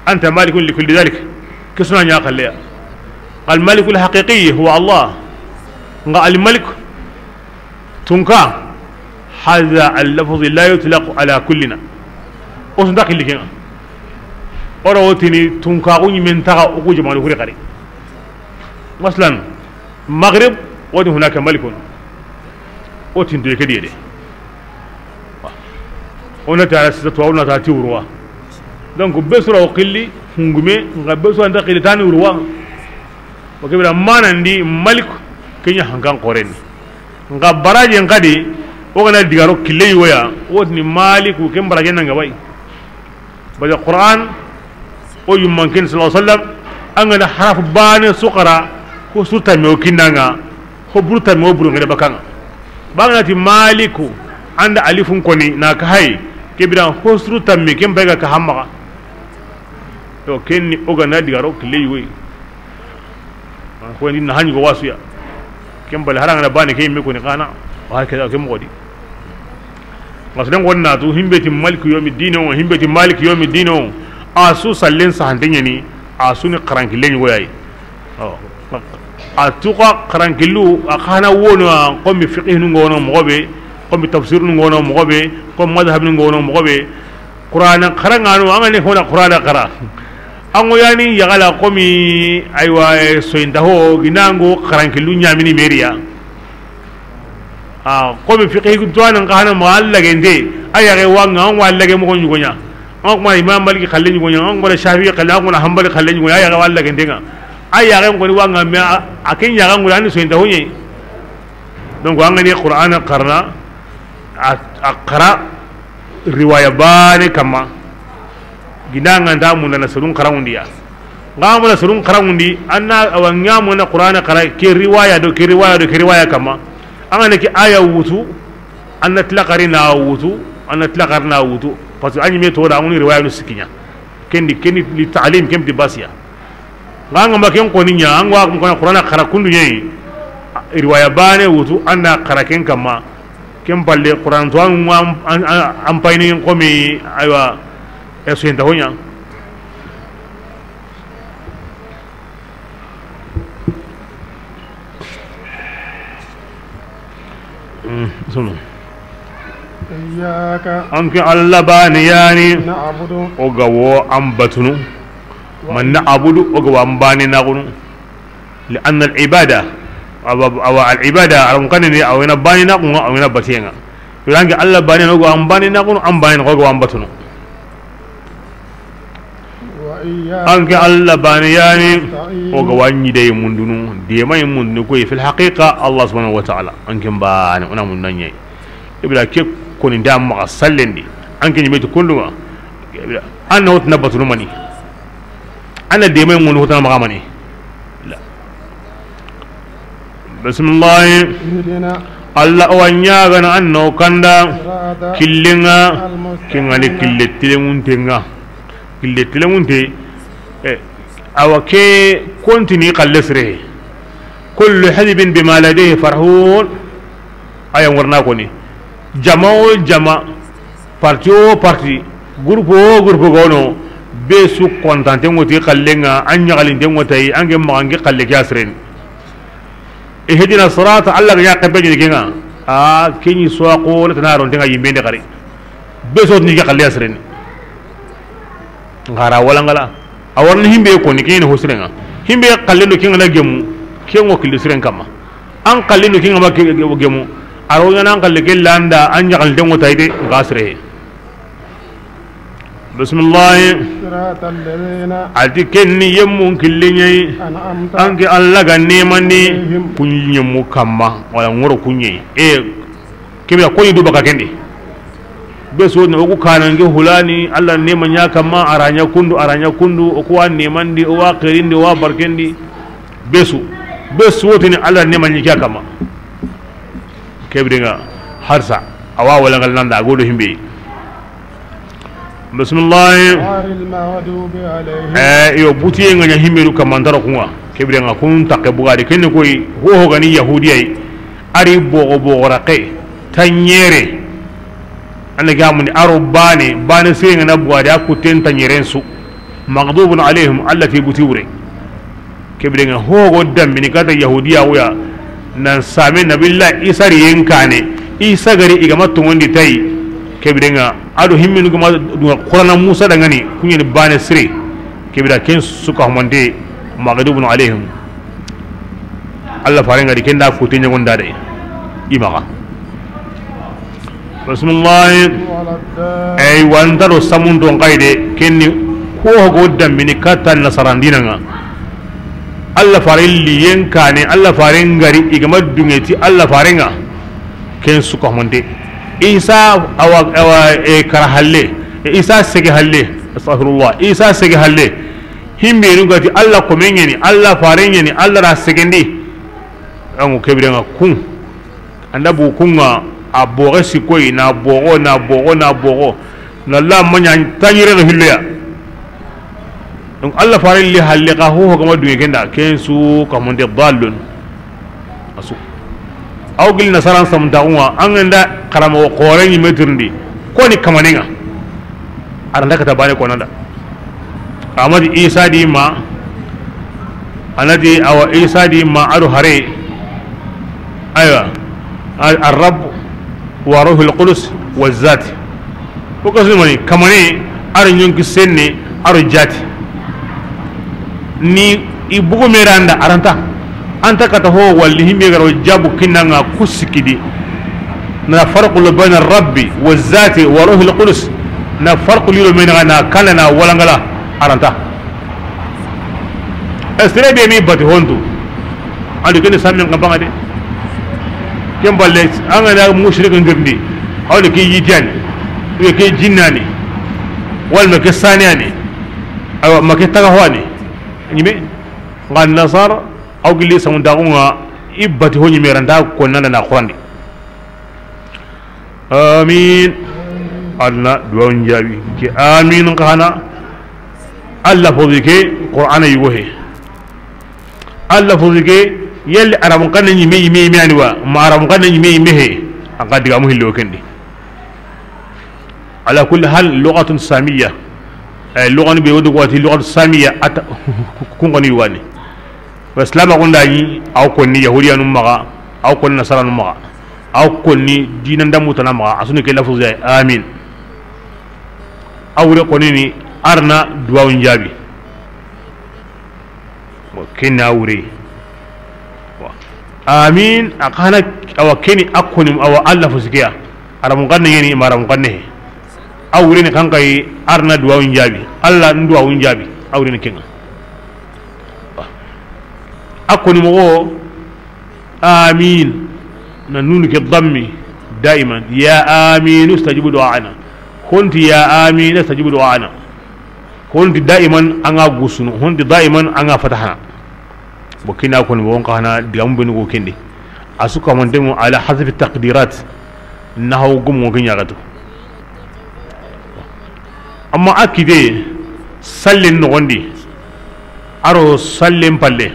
Anta malikun li kulli dhalik. Ke su na ɲa xalle ya. Al malikul haqiqi huwa Allah. Ŋa al malik tunka. Hadha al lafzi la yutlaqu ala kullina. O su nta xilli ken ŋa. O ra wo tini tunka ku ɲimen taxa o ku jamanu huri xari. Masalan, Maghrib, wadi hunaka malikun. O tinto ke diye de. O na tara sita to, o na ta ti urwa. Donc, be su ra o xilli, hungume, ŋa be su ra nta xilli tani urwa. O ke bira manandi malik, ke ɲa hankan xoreni. Ŋa barajen xadi, o ga na diga ro kille yogo ya, o tini maliku, ken barajen na ŋa bay. Baja Qur'an, o yumman ken sallallahu alaihi wasallam, an ga na haraf baane su xara, ko su tamme o kinna ŋa, ko buru tamme o buru ŋa de bakan ŋa. Ba ga na ti maliku, an da alifun koni, na ka hay, ke bira ko su tamme, ken bay ga ka hamma. To, ken ni o ga na diga ro kille yogo yi. Ko ni na hani go wasuya. Ken bale, hari an ga na baane ke yimme koni xa na, wa hakaza, ke moxo di. Parce que ŋo na tu, himbe ti Maliki yawmi dini o, himbe ti Maliki yawmi dini o, a su sallen sahante ɲa ni, a su ni xarankille ɲi go yayi. Awa. A tu xa xarankillu, a xa na wono, a, comme fiqhi nu ŋo no moxo be, comme tafsir nu ŋo no moxo be, comme madhhab nu ŋo no moxo be. Qur'ana xaraŋanu, an ga ni ho na Qur'ana xara. An ŋo yani yaxala komi, aywa, eh, soyinta ho, ginango xarankillu ɲamini meriya. A, komi fiqhi tuwanan xa na ma Alla gente, a yaxe wa ŋa, an wa Alla ge moxo ɲugo ɲa. An kuma Imam Maliki xalle ɲugo ɲa, an kuma Shafi'i xalle, an kuma Hanbali xalle ɲugo ɲa, a yaxe wa Alla gente ŋa. A yaxe ŋo ni wa ŋa, mais a, a ken yaxe ŋo ni soyinta ho ɲi. Donc, an ga ni Qur'ana xarana, a, a xara riwaya baane kamma. Ginda an ga nta munda na serun xaranŋundi ya. Nga munda serun xaranŋundi, an na awa ɲa munda Qur'ana xara ke riwaya do, ke riwaya do, ke riwaya kamma. An ga na ke aya wutu, an na tilakari na wutu, an na tilakari na wutu. Parce que an ɲi me to da an ŋo ni riwaya nu sikki ɲa. Ken di, ken di li ta'lim, ken di basiya. Nga an ga ma ken koni ɲa, an ga wa ko Qur'ana xara kundu ɲa yi. Riwaya baane wutu, an na xara ken kamma. Ken palle Qur'an to an, an, an, an payni komi, aywa, e soyinta ho ɲa. Mm, sunu. Iyyaka. An ke Alla baane yani. Na'budu. O ga wo an batunu. Man na'budu, o ga wo an baane na kunu. Li anna al ibada, awa, awa al ibada, aran kanini, a wa na baane na kunŋa, a wa na batiyen ŋa. Yo an ke Alla baane, o ga wo an baane na kunu, an baane, o ga wo an batunu. An ke Alla baane yani, o ga wo an ɲi de mundunu, de ma mundunu koy, fil haqiqa, Allah subhanahu wa ta'ala, an ke baane, o na mundu ɲa yi. Ibra ke koni da maxa sallendi, an ke ɲi me ti kundu ŋa, Ibra, an na wotna batunu mani, an na de ma mundunu hotana maxa mani. Bismillahi. Alla o wa ɲaagana an na o kanda killen ŋa, ken ŋa ni kille tilenŋunten ŋa. Kille tilenŋunte, eh, awa ke kontini xalle sire. Kullu hizbin bima ladayhim farihun. Aya ŋorna koni. Jama o jama, parti o parti, groupe o groupe gono, be su kontante ŋo ti xallen ŋa, an ɲaxalinte ŋo tayi, an ke maxa an ke xalle ke a siren. Ihdina sirata, Alla ga ɲa xebe ɲi ken ŋa. A, ke ɲi soxo, le tana ronte ŋa yimbe nde xari. Be so ni ke xalle a siren. Ngara wala ngala. A wa ni himbe koni, ke ni ho siren ŋa. Himbe xalle do ken ŋa na gemu, ke ŋo kille siren kamma. An xalle do ken ŋa ma ke gemu. A ro ɲa na an xalle ke landa, an ɲaxalinte ŋo tayi de, nga sire. Bismillahi. Siratal ladhina. A ti ken ni yemmun kille ɲa yi. An'amta. An ke Alla ga nemandi. Alayhim. Kun yemmu kamma, wala ŋoro kun ɲa yi. E, ke be ko yi du baka ken di. Be su ni o ku kanange hulani, Alla nema ɲa kamma, a ra ɲa kundu, a ra ɲa kundu, o ku wa nemandi, o wa xerindi, o wa barkendi. Be su, be su wotini Alla nema ɲa ke kamma. Ke biren ŋa harsa, a wa wala ngal nanda, a go do himbe. Bismillahi. Ghayril maghdubi alayhim. Eh, yo, butiye ŋa ɲa himbe du kamma ntaro ku ŋa. Ke biren ŋa kun takke bugadi, ken ni koy, ho ho ga ni Yahudiya yi. A ri bogo bogo raqe, tanɲere. An ga mundi a ro baane, baane sire ŋa na bugadi, a kutten tanɲeren su. Maghdubun alayhim, Alla ti buti wure. Ke biren ŋa ho go dambini kata Yahudiya wo ya, nan same Nabiyullah Isa riyen kaane, Isa ga ri i ga ma tonŋundi tayi. Ke biren ŋa a do himmenu ga ma du Qur'ana Musa danŋa ni, kun ɲa ni baane sire. Ke biren ken su ka humante, maghdubun alayhim. Alla faren ga ri ken da kutte ɲagonda de. I maxa. Bismillahi. Ay, wanta do samun ton kay de, ken ni ko go dambini kata nasarandina ŋa. Alla faren liyen kaane, Alla faren ga ri i ga ma duŋe ti Alla faren ŋa. Ken su ka humante. Isa awa, awa, e, kara halle. E, Isa sege halle. Astaghfirullah. Isa sege halle. Himbe nu ga ti Alla komen ɲa ni, Alla faren ɲa ni, Alla ra segendi. An ŋo ke biren ŋa kun. An da bu kun ŋa, a boge sikoyi, na bogo, na bogo, na bogo. Na la ma ɲa tanɲere no hillo ya. Donc, Alla faren li halle ka ho ho ga ma duŋe ken da, ken su ka humante dallun. A su. Aw gili nasaran samuntaxun ŋa, an ga nda xaramoxo xoore ɲi me tirindi, ko ni kamanen ŋa. A ra nta kata baane kona da. Amadi Isa di ma, a na ti awa Isa di ma a do hare. Aywa, al-, ar-Rabb wa Ruhul Qudus wa Zat. Ko kasu mani kamane, a ro ɲonki senne, a ro jati. Ni i bugu me ra nda a ra nta. A nta kata ho walli himbe ga ro jabu kinna ŋa ku sikki di. Na farqu lo bayna Rabbi wa Zati wa Ruhul Qudus. Na farqu lilo me na kana na walangala a ra nta. Estere be mi bati hontu. Ando kene sammen ka baŋa de. Ken balle, an ga na mushrikin girndi, aw le ke yitiyani, ou ke jinnani, wala ma ke saniyani, awa ma ke taga hwani. Ɲi me, ŋa nasar, aw gili samuntaxun ŋa, i bati ho ɲi me ra nta ko na na xurandi. Amin. A na duwawun jaabi. Ke amin xa na, a lafazi ke, Qur'ana yugo he. A lafazi ke, yalli arabun xanne ɲi me, ɲi me, ɲi me yani wa, ma arabun xanne ɲi me, ɲi me he. An ga digamu hillo kendi. Ala kulli hal, lughatun samiyya. Ay, lughani be wodi wati lughatu samiyya ata kun gani wani. Wa islam gonda ni, aw konni yahudiyanu maxa, aw konni nasaranu maxa, aw konni dinan damu tana maxa, asuni ke lafuzi ya amin. Awre konni ni a ra na duwawun jaabi. Bon, ken na wure. Bon. Amin, a xa na, awa keni a koni, awa Allah fo sikiya. Aramun xanne yani, ma aramun xanne he. A wure ni kan kay, a ra na duwawun jaabi. Allah n duwawun jaabi. A wure ni ken ŋa. Bon. A koni moxo, amin. Na nunu ke dammi, daiman. Ya amin, istajibu du'ana. Honti ya amin, istajibu du'ana. Honti daiman an ga gusunu, honti daiman an ga fatahana. Bo kina koni, bo on xana digamu benu go kendi. A su kamante mu ala hazfi taqdirat. Nahaw gumo ke ɲaxatu. Amma a kite sallen noxondi, a ro sallen palle.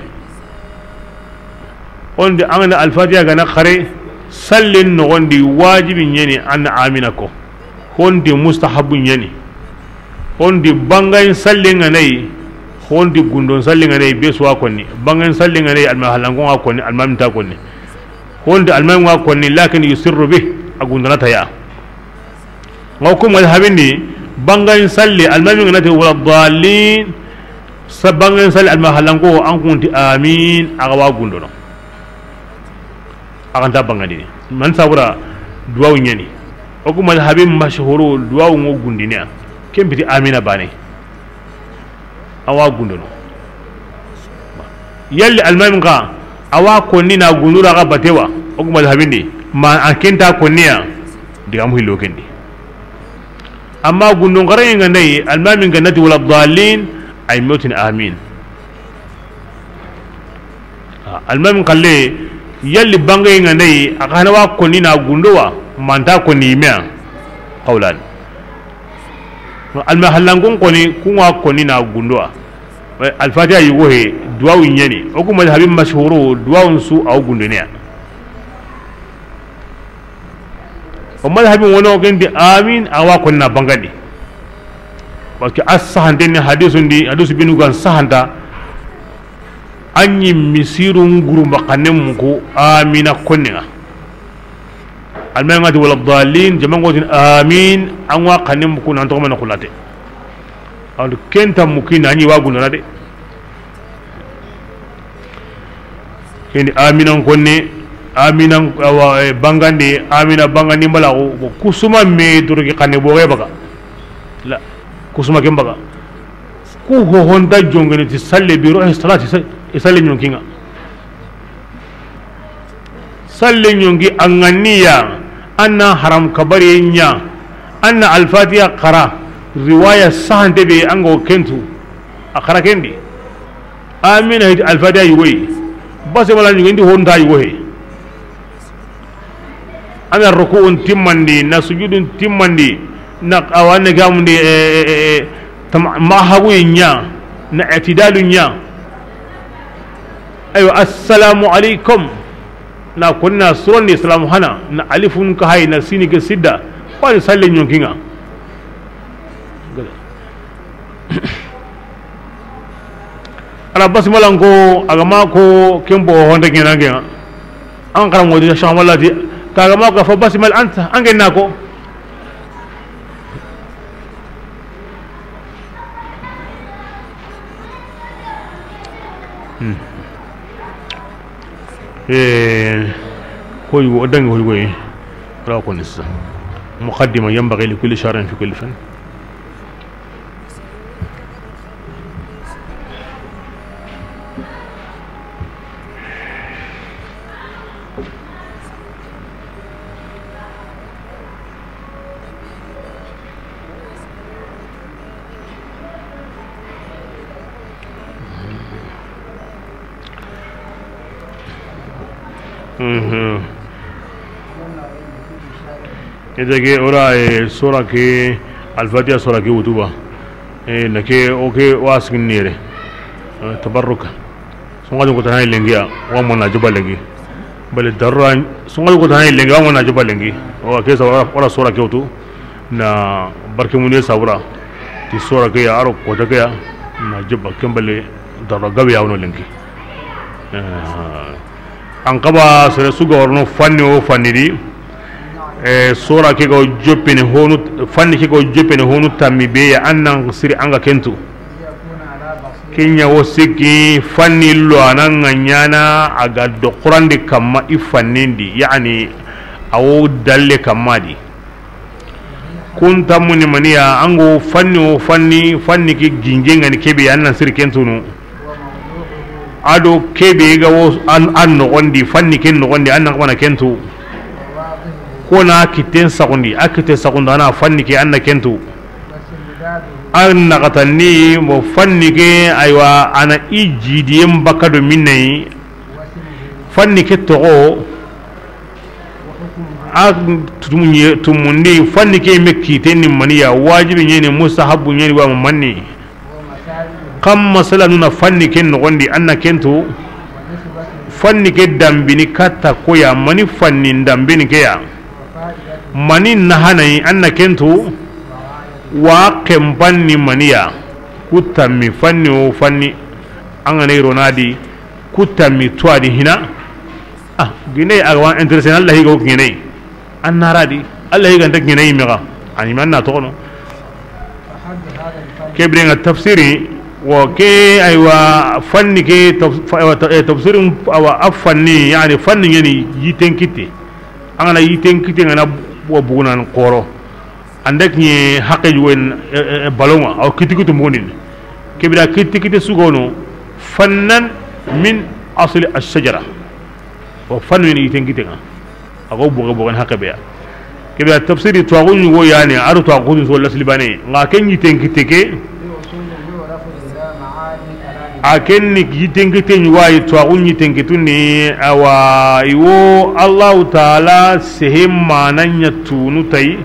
Ondi an ga na Alfatiha gana xare, sallen noxondi wajibi ɲeni an na amina ko. Hondi mustahabu ɲeni. Hondi bangayin sallen ga nayi, hondi gundon sallen ga nayi, be suwa konni. Bangayin sallen ga nayi, alma halanko nga konni, alma minta konni. Hondi alma nga konni, lakin yusirru bih, a gundana taya. Nga ku mazhabin di, bangayin salle, alma min ga na ti wala dallin, sa bangayin salle, alma halanko, an kunti amin, a ga wa gundono. A ga nta bangandini. Man sabura duwawu ɲeni. O ku mazhabin mashhuru duwawu ngo gundiniya. Ken biti amina bane. A wa gundono. Yalli almamin ka, a wa konni na gundura ga batewa. O ku mazhabin di. Ma an kenta konniya. Digamu hillo kendi. Amma gundon xaraŋe nga ndayi, almamin ga na ti wala dallin, ay motin amin. Almamin xalle, yalli bangaye nga ndayi, a xa na wa konni na gundo wa, manta konni yimme ya. Qawlan. Alma hallankon koni, kun wa konni na gundo wa. Alfatiha yugo he, duwawu ɲeni. O ku mazhabin mashhuru, duwawun su aw gundene ya. O mazhabin wono kendi amin, a wa konna bangandi. Parce que a sahante ni hadisu ndi, hadisu binu gan sahanta. Anyi misirun guru makanen muku amina konninga. Almay ngati wala dalin, jamangotin amin, an wa kanen muku nan to mana kulate. An kenta muki nani wa gundana de. Keni aminan konne, aminan awa, eh, bangande, amina bangandi mbalaxu, bo kusuma me doroki xanne boxe baga. La, kusuma ken baga. Ku hohonta jongene ti salle biro, eh, salati sa-, eh, salle ɲonkinga. Salle ɲonki anganniya, anna haram kabari ɲa, anna alfatiya xara, riwaya sahante be ango kentu, a xara kendi. Amina hiti alfatiha yugoyi. Base wala ɲugendi honta yugo he. Ana ruku'un timmandi, na sujudun timmandi, na awanne gamundi, eh, eh, eh, eh, tam-, mahaguyi ɲa, na itidalu ɲa. Aywa, assalamu alaikum. Na konni na suron di silamu hana, na alifun ka hayi, na sini ke sidda, wani salle ɲonkinŋa. Ala basmalan ko, a ga ma ko ken bo honde ɲana ŋa. An xaranmoxo di Cheikh Ahmad Lati, ka ga ma ko fa basmal anta, an ŋa na ko. Hmm. Eh, hoy wo dangi hoy goy. Ra ko nissa. Muqaddima yanbaghi li kulli shahrin fi kulli fan. Mhm. Ita ke ora, eh, sura ke, Al-Fatiha sura ke wutu ba. Eh, na ke, o ke wa sigini yere. Eh, tabarruka. Sunga ko tan lengi ya, wa mo na juba lengi. Bale darura, sunga ko tan lengi, wa mo na juba lengi. O ke sa wala, wala sura ke wutu. Na barke mun sabura. Ti sura ke ya, aro ko ta ke ya. Na juba kembale darura gabe ya wono lengi. Eh, an kaba sere su ga worno fanni o fanni di. Eh, sura ke ga joppene honu, fanni ke ga joppene honu tammi be ya, an nan siri an ga kentu. Kenya wo sikki fanni lo anan ŋa ɲana a ga do Qur'an di kamma i fannin di, yani a wo dalle kamma di. Kun tammu ni maniya, an go fanni o fanni, fanni ke ginje ŋa ni kebe, an nan siri kentunu. A do kebe ga wo an, an noxon di, fanni ke noxon di, an nan kamana kentu. Ko na kitten saxundi, a kitte saxundi, a na fanni ke, an na kentu. An na xatanni mo fanni ke, aywa, a na i jidiyen baka do minnayi. Fanni ke toxo, a tumunye, tumundi, fanni ke me kiten ni maniya, wajibi ɲeni, mustahabu ɲeni, wa manni. Kam masala nuna fanni ke noxon di, an na kentu. Fanni ke dambini katta koya, mani fanni dambini ke ya. Mani nahanayi, an na kentu. Wa kembanni maniya. Ku tammi fanni o fanni. An ga na i ro na di. Ku tammi tuwa di hina. Ah, gine a ga wa intéressé na Allah higo gine. An na ra di. Allah higa nta gine yi mega. Ani man na toxono. Ke birenga tafsiri, wo ke, aywa, fanni ke taf-, fa-, aywa, ta-, eh, tafsirin, awa, a fanni, yani fanni ɲeni yiten kitte. An ga na yiten kitte ŋa na wa bugunan koro. An da kiɲe haqqe juwen, eh, eh, balonga, aw kitti kittu mugundini. Ke bira kitti kitte su gono, fannan min asli ash-shajara. Wo fannu ni yiten kitte ŋa. A go boge bogen haqqe be ya. Ke bira tafsiri tuwaxu ɲugo yani, a do tuwaxu ni so lasli bane. Nga ken yiten kitte ke. A ken ni yiten kitte ɲugo yi tuwaxu yiten kittu ni, awa, i wo Allahu Taala sehe manan ɲa tunu tayi.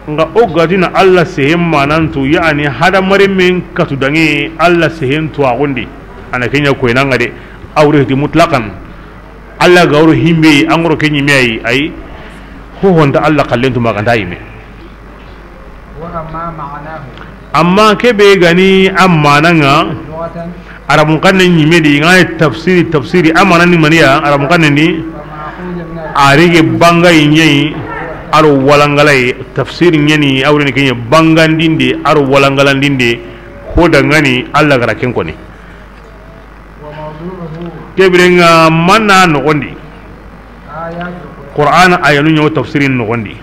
Nga o ga ti na Allah sehe manan tu, yani hadamaren men katu dangi Allah sehen tuwaxundi. A na ken ɲa koyna ŋa de, awre ti mutlaqan. Allah ga woro himbe, an ga ro ken ɲime ayi, ayi. Ho honta Allah kallen tu ma ga nta yime. Amma ke be ga ni a manan ŋa, Arabun xannen ɲime di, i ga na tafsiri, tafsiri, a manan ni maniya, Arabun xannen ni, a rege bangayi ɲeyi, a ro walangalayi, tafsiri ɲeni, a wure ni ke ɲe bangandinde, a ro walangalandinde, ho dangani, Allah ga ra ken koni. Ke birenga manna noxon di. Qur'an ayanu ɲa wo tafsirin noxon di.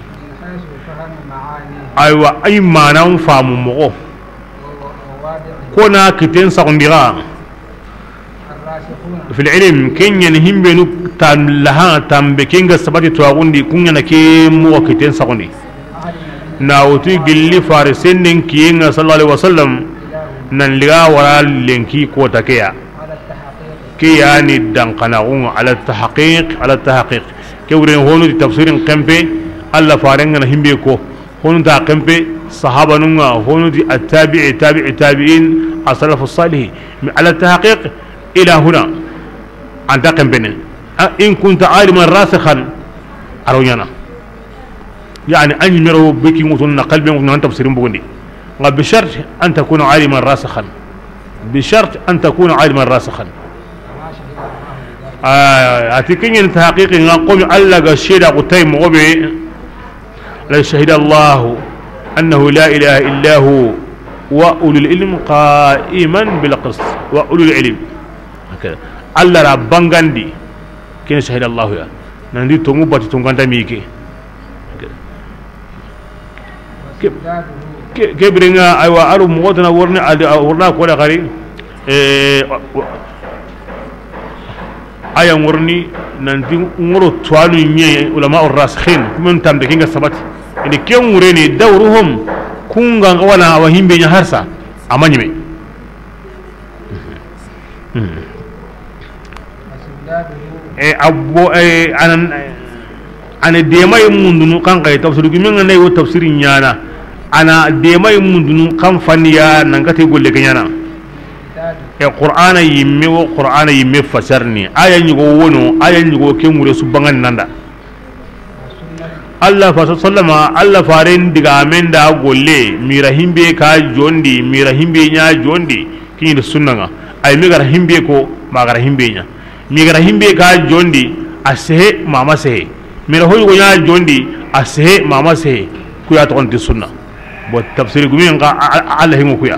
Aywa, ay manan famu moxo. Ko na kitten saxundi ga. Fil ilm, ken ɲa ni himbenu tam laha, tambe ken ga sabati tuwaxundi, kun ɲa na ke moxo kitten saxundi. Na wutu gilli fare sennen kiyen ŋa sallallahu alaihi wasallam, nan liga wara lenki kota ke ya. Ke yani danxanaxun ŋa, ala tahqiq, ala tahqiq. Ke wuren honu ti tafsirin kempe, Allah faren ŋa na himbe ko. Honu ta kempe, sahabanun ŋa, honu ti attabi'i, tabi'i, tabi'in, as-salafu salih. Mi ala tahqiq, ila huna. Anta kempene. A, in kunta aliman rasikhan, a ro ɲaana. Yani, an ɲi me ro be ki ŋutun na, kalbe ŋutun na, an tafsirin bogondi. Nga bi shart an takuna aliman rasikhan. Bi shart an takuna aliman rasikhan. A, a ti ke ɲen tahqiqi nga, komi Alla ga seeda ko tay moxo be, la shahida Allahu annahu la ilaha illa hu wa ulul ilm qa'iman bil qist wa ulul ilm. Ok. Alla ra bangandi, ken shahida Allahu ya. Nan di tongu bati tonganta mi ke. Ok. Ke, ke, ke birenga, aywa, aro moxo tana worni, a di, a worna ko da xari. Eh, wa, wa, aya worni, nanti ŋoro tuwanu ɲe, ulama ar-rasikhin, kumen tambe kinga sabati. Ini ken wureni, dawruhum, kunga wana wa himbe ɲa harsa, a ma ɲime. Hmm. E, abbo, e, anan, ana dema yi mundunu kan kay tafsir gumen nga nay wo tafsir ɲaana. Ana dema yi mundunu kan fanniya nan kate golle ke ɲaana. E, Qur'ana yimme wo, Qur'ana yimme fasarni. Aya ɲigo wono, aya ɲigo ke ŋure su bangan nanda. Alla fa sallama, Alla faren digamen da golle, mira himbe ka jondi, mira himbe ɲa jondi, kini sunna nga. Ay mi gara himbe ko, ma gara himbe ɲa. Mi gara himbe ka jondi, a sehe, ma ma sehe. Mira hoy go ɲa jondi, a sehe, ma ma sehe. Kuya to ti sunna. Bo tafsir gumen ka a, a, Alla hingo kuya.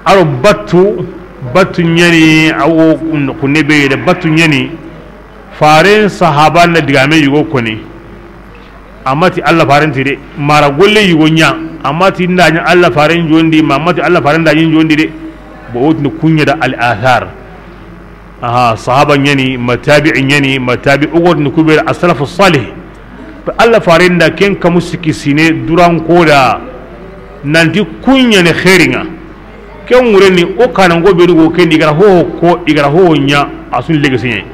Aro batu, batu ɲani, awo kunne be de batu ɲani. Faren sahaban da digame yugo koni. Amati Alla faren ti de, mara golle yugo ɲa. Amati nda ɲa Alla faren jondi, ma amati Alla faren da ɲin jondi de. Bo wotni kunya da al-athar. Aha, sahaba ɲani, ma tabi'i ɲani, ma tabi, o wotni kubera as-salafu salih. Alla faren da ken kamu sikki sine duran koda nanti kunya ne khairinga. Ken wureni o kana ngo be dugo ken di gara ho ko, i gara ho ɲa, asun lege sine.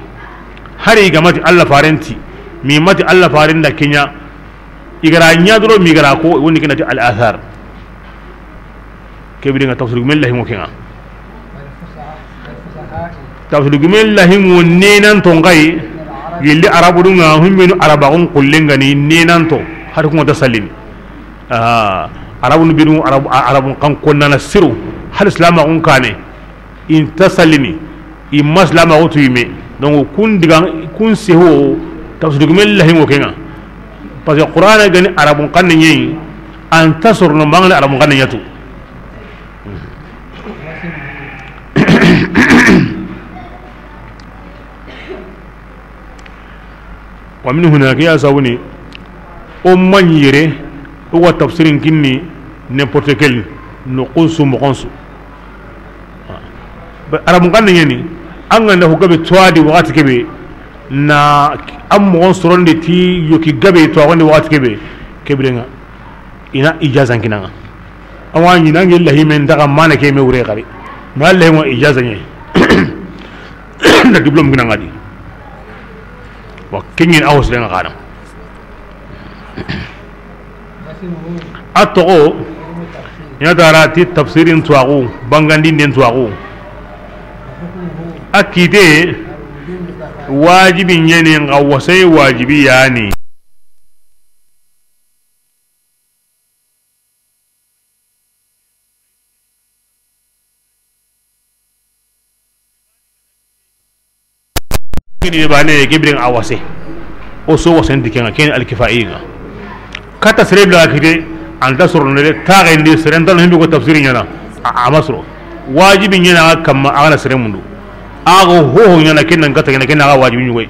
Hari i ga mati Alla faren ti, mi mati Alla faren da ke ɲa, i gara ɲa doro mi gara ko, woni ken ti al-athar. Ke bire nga tafsir gumen lahi mo ke nga. Tafsir gumen lahi mo nenan to ngai, yilli arabu dunga, humbenu arabagun kullenga ni nenan to, har kuma ta salini. Ah, arabu binu arabu, arabu kan konna na siru, hal islam agun kane. In ta salini, i ma silamaxu tu yime. Donc kun diga, kun seho, tafsir gumen lahi mo ke nga. Parce que Qur'ana gani arabun xanne ɲeyi, an ta sorono mangani arabun xanne ɲatu. Wa min huna, ke ya sawuni, o maɲi yere, o wa tafsirin kinni n'importe quel, no xunsu moxonsu. Ba, arabun xanne ɲeni, an ga nda ho gabe tuwadi waxati kebe, na an moxon sorondi ti yoki gabe tuwaxondi waxati kebe, ke birenga. Ina ijaza kinanga. Awa ɲi nangi lahimen daga mana ke me wure xari. Ma lahi mo ijaza ɲe. Nda diplôme kinanga di. Wa kengin awo sirenga xana. A toxo, ɲa dara ti tafsirin tuwaxu, bangandinden tuwaxu. A kite, wajibi ɲeni nga wasay wajibi yani. Kini bane ke biren a wase. O so wasen dikenga ken alkifai nga. Kata sere bla kite, anta soro ne taxendi sere nta no himbe ko tafsiri ɲana. A, a masro. Wajibi ɲana kamma a gana sere mundu. Ago ho ho ɲana ken nan kata ken na wajibi ɲugoy.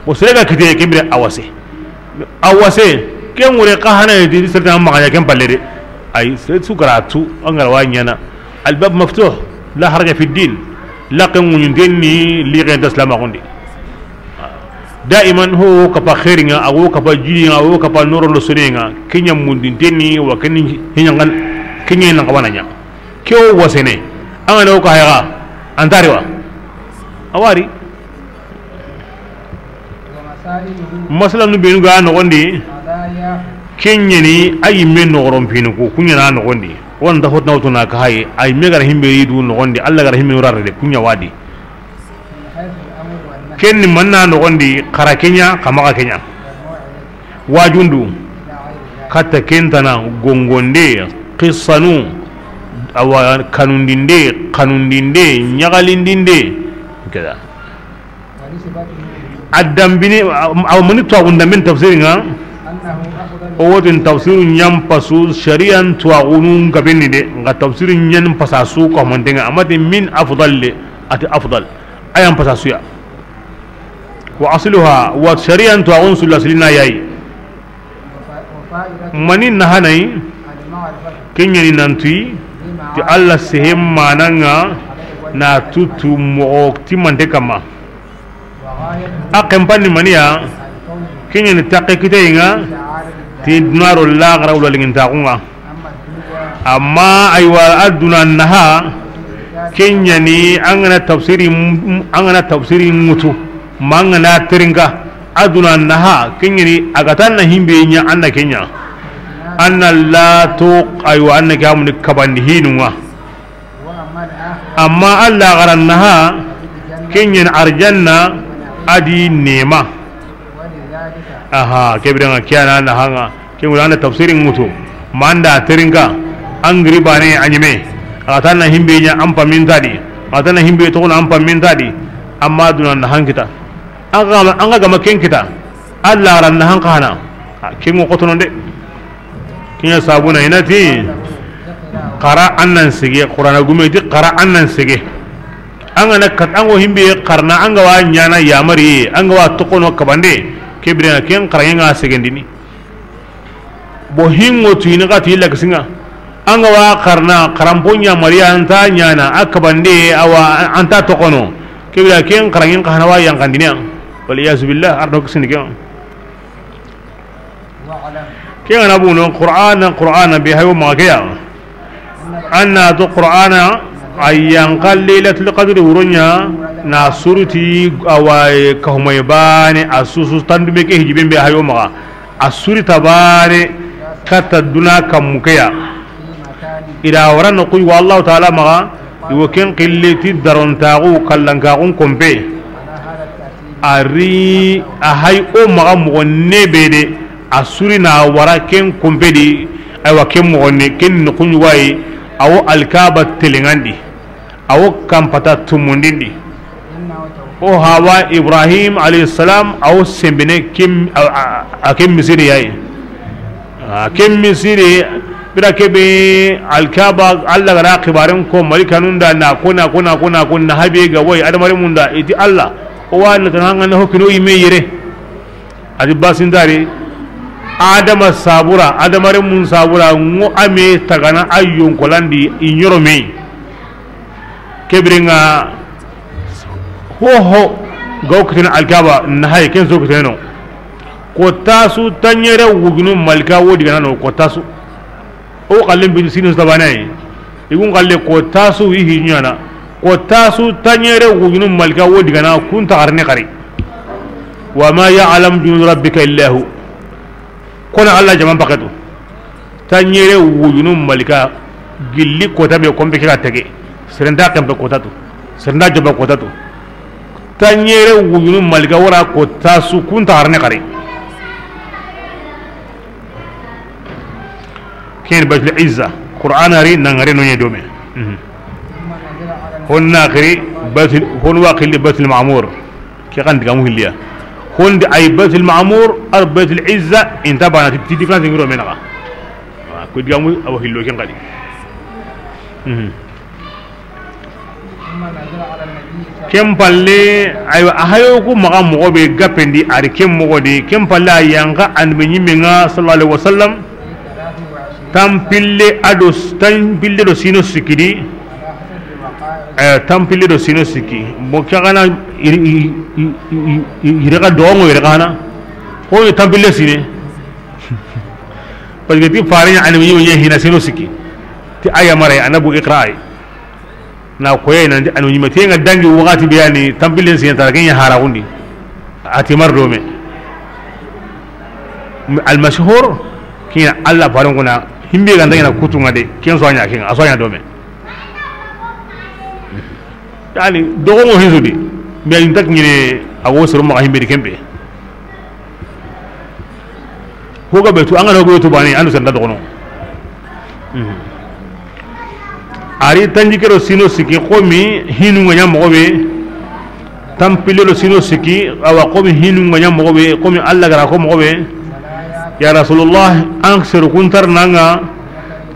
O sere ga kite ke bire a wase. A wase, ke ŋure xa hana yedi sere ta maxa ɲa ken palle de. Ay, sere su gara tu, an gara wa ɲana. Albab maftuh, la haraja fi din. La ke ŋuɲu denni, li ke nta silamaxun di. Daiman ho kapa xeringa, a wo kapa juyinga, a wo kapa norondo sonenga, kenya mundin denni, wa kenni hinyangan, kenya nan kawana ɲa. Ke o wasene, an ga na o ka hayga, antari wa. Awari. Masala nu benu ga noxondi, kenyeni a yimme noxoron pinu ku, kunyana noxondi. Wanta hotna wotuna ka haye, a yimme gara himbe yidu noxondi, Alla gara himbe nurare de, kunya wadi. Ken ni manna noxondi, xara ke ɲa, xa maxa ke ɲa. Wajundu, katta ken tana, gongonde, qissanu, awa kanundinde, kanundinde, ɲaxalindinde. Keda. A dambini, a, a mani tuwaxun dambini tafsiri ŋa. O wotin tafsiru ɲan pasu, shari'an tuwaxunu ŋa benni de, ŋa tafsiru ɲan pasa su ko mantenga, amati min afdal le, ati afdal. Ayan pasa suya. Wa asluha, wa shari'an tuwaxun sulla silina yayi. Mani nahanayi, kenyani nanti, ti Allah sehe mananga na tutu moxo timante kamma. A kempanni maniya, kenyani takke kiteyi ŋa, ti dunaro laxara wula liŋintaxu ŋa. Amma aywa, aduna naha, kenyani an gana tafsiri, an gana tafsiri ŋutu, ma an gana terinka, aduna naha, kenyani a ga ta na himbe ɲa, an na kenya. An na lato, aywa, an na ke amuni kabandi hinunga. Amma Allah garan naha, kenyani arjanna, adi nema. Aha, kebiranga kiyana nahanga. Ke ŋuri an da tafsirin ŋutu, ma an da terinka, an giri bane a ɲime, a ga ta na himbe ɲa an pamintadi, a ga ta na himbe toxono an pamintadi, amma duna na hankita. An ga, an ga gama ken kita, Allah ran na hanka hana. Ke ŋo xotono de. Kinya sabuna inati, xara an nan sege, Qur'ana gume di xara an nan sege. An ga na kat, an go himbe xarana, an ga wa ɲana yamari, an ga wa toxono kabande, kebiranga ken xara ŋa segendini. Bo hingo tuyini xa ti illa kisinga. An ga wa xarana, xaranpo ɲa mari, an ta ɲana, a kabande, awa, an ta toxono. Kebira ken xarangin xa hana wa yankandiniya. Wal iyazu billah, ardo kisini ken. Ken gana buno, Qur'ana, Qur'ana, bi hayo maxa ke ya. An na to Qur'ana, a yanka Laylatul Qadri wuronya, na suruti, awa, kahumay bane, a susu tandume ke hijiben be hayo maxa. A suri tabare kata duna kammu ke ya. Ida wara no kuy wa Allahu Ta'ala maxa, i wo ken xille ti darontaxu kallankaxun kompe. A ri a hay o maxa moxo nebe de, a suri na wara ken kompe di, aywa ken moxo ne, ken ni kuɲugayi, a wo Alkaba telengandi. A wo kanpata tumundindi. O hawa Ibrahim alayhi salam, a wo sembene kem, a, a, a kem misiri yayi. A kem misiri, bira kebe Alkaba, Allah gara xibaren ko malikanun da na ko, na ko, na ko, na ko, na habi ga woy adamare munda, iti Allah, o wa na tan hanga na hokino yime yere. Adi basindari, Adama sabura, Adama remun sabura, ngo ame tagana a yonkolandi i ɲoro me. Kebirenga, ho, ho, gaw kitene Alkaba, na hay ken so kitene no. Ko tasu tanyere wujunu malika wodi gana no, ko tasu. O xallen bi sinu sabane. Igun xalle ko tasu i hi ɲana. Ko tasu tanyere wujunu malika wodi gana kun taxarne xari. Wa ma ya'lamu junud rabbika illa hu. Kona Allah jaman paketu. Tanyere wujunu malika gilli kota be kombe kira tege. Serenda kempe kota tu. Serenda joba kota tu. Tanyere wujunu malika wara ko tasu kun taxarne xari. Ken Baytul Izza, Qur'an ari nangare no ɲe dome. Mhm. Hon na xiri Baytul, hon wa xilli Baytul Ma'mur. Ke kan digamu hilliya. Hon di ay Baytul Ma'mur ar Baytul Izza inta bana ti, ti différence ngiro menaga. Ko digamu awa hillo ken xadi. Mhm. Ken palle, aywa, a hayo ku maxa moxo be gapendi, ari ken moxo de, ken palle a yanka annabi ɲimme ŋa, sallallahu alaihi wasallam, tampille ado, tampille do sino sikidi, eh, tampille do sino siki. Bon, kagana iri, iri, iri, iri, iri ga dogo, iri ga hana. Ko tampille sine. Parce que ti fare ɲa annabi ɲimme ɲa hina sino siki. Ti aya mare, anabu iqra'i. Na koye nanti anu ɲime tenga dangi wakati be yani tampilen siyen tara kenya hara gundi. Ati mar dome. Al mashhur kenya Allah faran kuna himbe ganda yana kutunga de ken so anya ken aso anya dome. Yani dogo mo hizudi. Mais in tak ɲine a go soro maxa himbe di kembe. Ho ga be tu an ga na go tu bani anu sanda dogono. Mhm. Ari tanjikke do sino sikki xomi hinu nga ɲa moxo be. Tanpille do sino sikki awa xomi hinu nga ɲa moxo be, xomi Allah ga ra ko moxo be. Ya Rasulullah, an seru kuntar nanga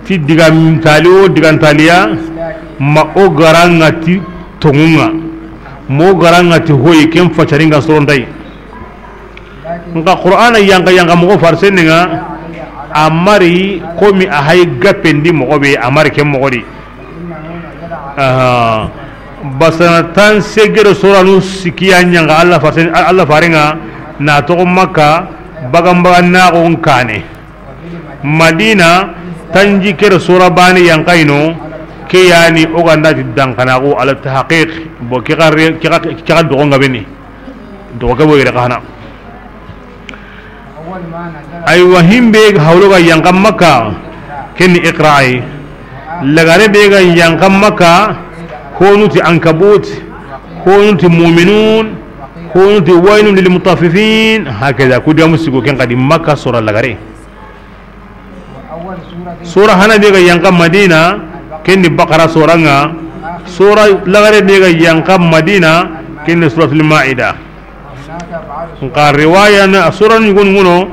ti digan tali o digan taliya ma o garanga ti tonŋun ŋa. Mo garanga ti hoyi ken facaringa sorontayi. Nka Qur'ana yanka yanka moxo farsenne nga, a mari komi a hay gapendi moxo be, a mari ken moxo di. Aha. Basana tan segero soranu sikiya ɲanga Allah farsen, Allah farenga na toxo Makka, bagan bagan naxon kane. Madina, tanjikke do sora bane yankayino, ke yani o ganda ti dankanaxu ala tahqiq. Bo ke xa re-, ke xa, ke xa doxo nga beni. Doxo ke bo yere xa hana. Aywa, himbe hawlo ga yanka Makka, ken ni Iqra ay. Lagare be ga yanka Makka, honu ti Ankabut, honu ti Mu'minun, honu ti Waylun lil Mutaffifin, hakada. Ku digamu sigo ken kadi Makka sora lagare. Sura hana be ga yanka Madina, ken ni Baqara sura nga. Sura lagare be ga yanka Madina, ken ni Suratul Maida. Nka riwaya na sura ni gon ngono,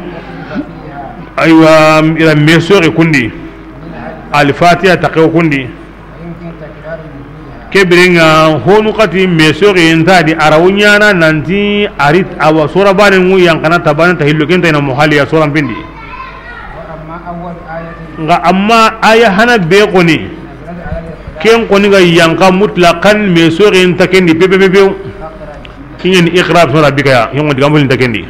aywa, ira mesoxi kundi. Al Fatiha taqew kundi. Ke birenga honu xati mesoxi ntadi arawu ɲana nanti arit awa sura bane ngu yankana tabana tahillo kenta ina muhaliya sura pindi. Nga amma aya hana be koni, ken koni ga yanka mutlaqan mesoxi nta kendi pepepepew. Kiɲen Iqra bismi rabbika ya, yongo digamul nta kendi.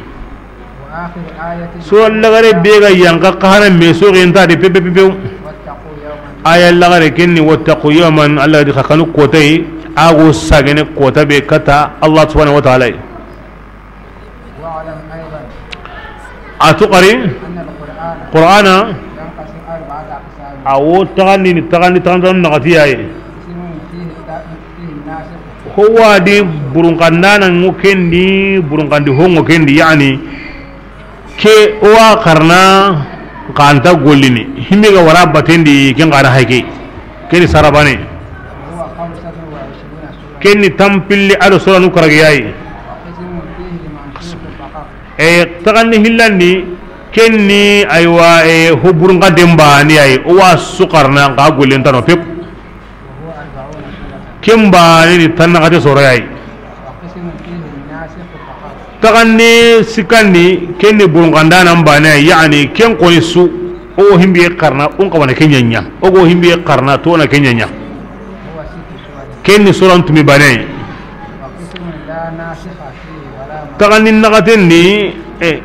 Sura lagare be ga yanka xa hana mesoxi nta de pepepepew. Aya lagare ken ni wattaqu yawman, Allah di xa kanu kotay, ago sagene kota be kata Allah subhanahu wa ta'ala. A tu xari Qur'ana a wo taxandi ni taxandi taxandi naxati yaye. Ho wadi burunxandana ŋo kendi, burunxandi ho ŋo kendi, yani ke o wa xarana xanta gollini himbe ga wara batendi ken xara hayke. Keni sarabane. Keni tampilli ado soranu karagiyayi. E taxandi hillandi. Kenni aywa, e ho burunxanten bane yayi, o wa su xarana nxa gollentano pep. Ken bane ni tannaxate soroyayi. Taxandi sikkandi kenni burunxandanan bane yayi, yani ken koni su. O himbiye xarana o n xawana ke ɲaɲa, o go himbiye xarana to na ke ɲaɲa. Kenni soran tumi bane. Taxandi naxaten ni, e,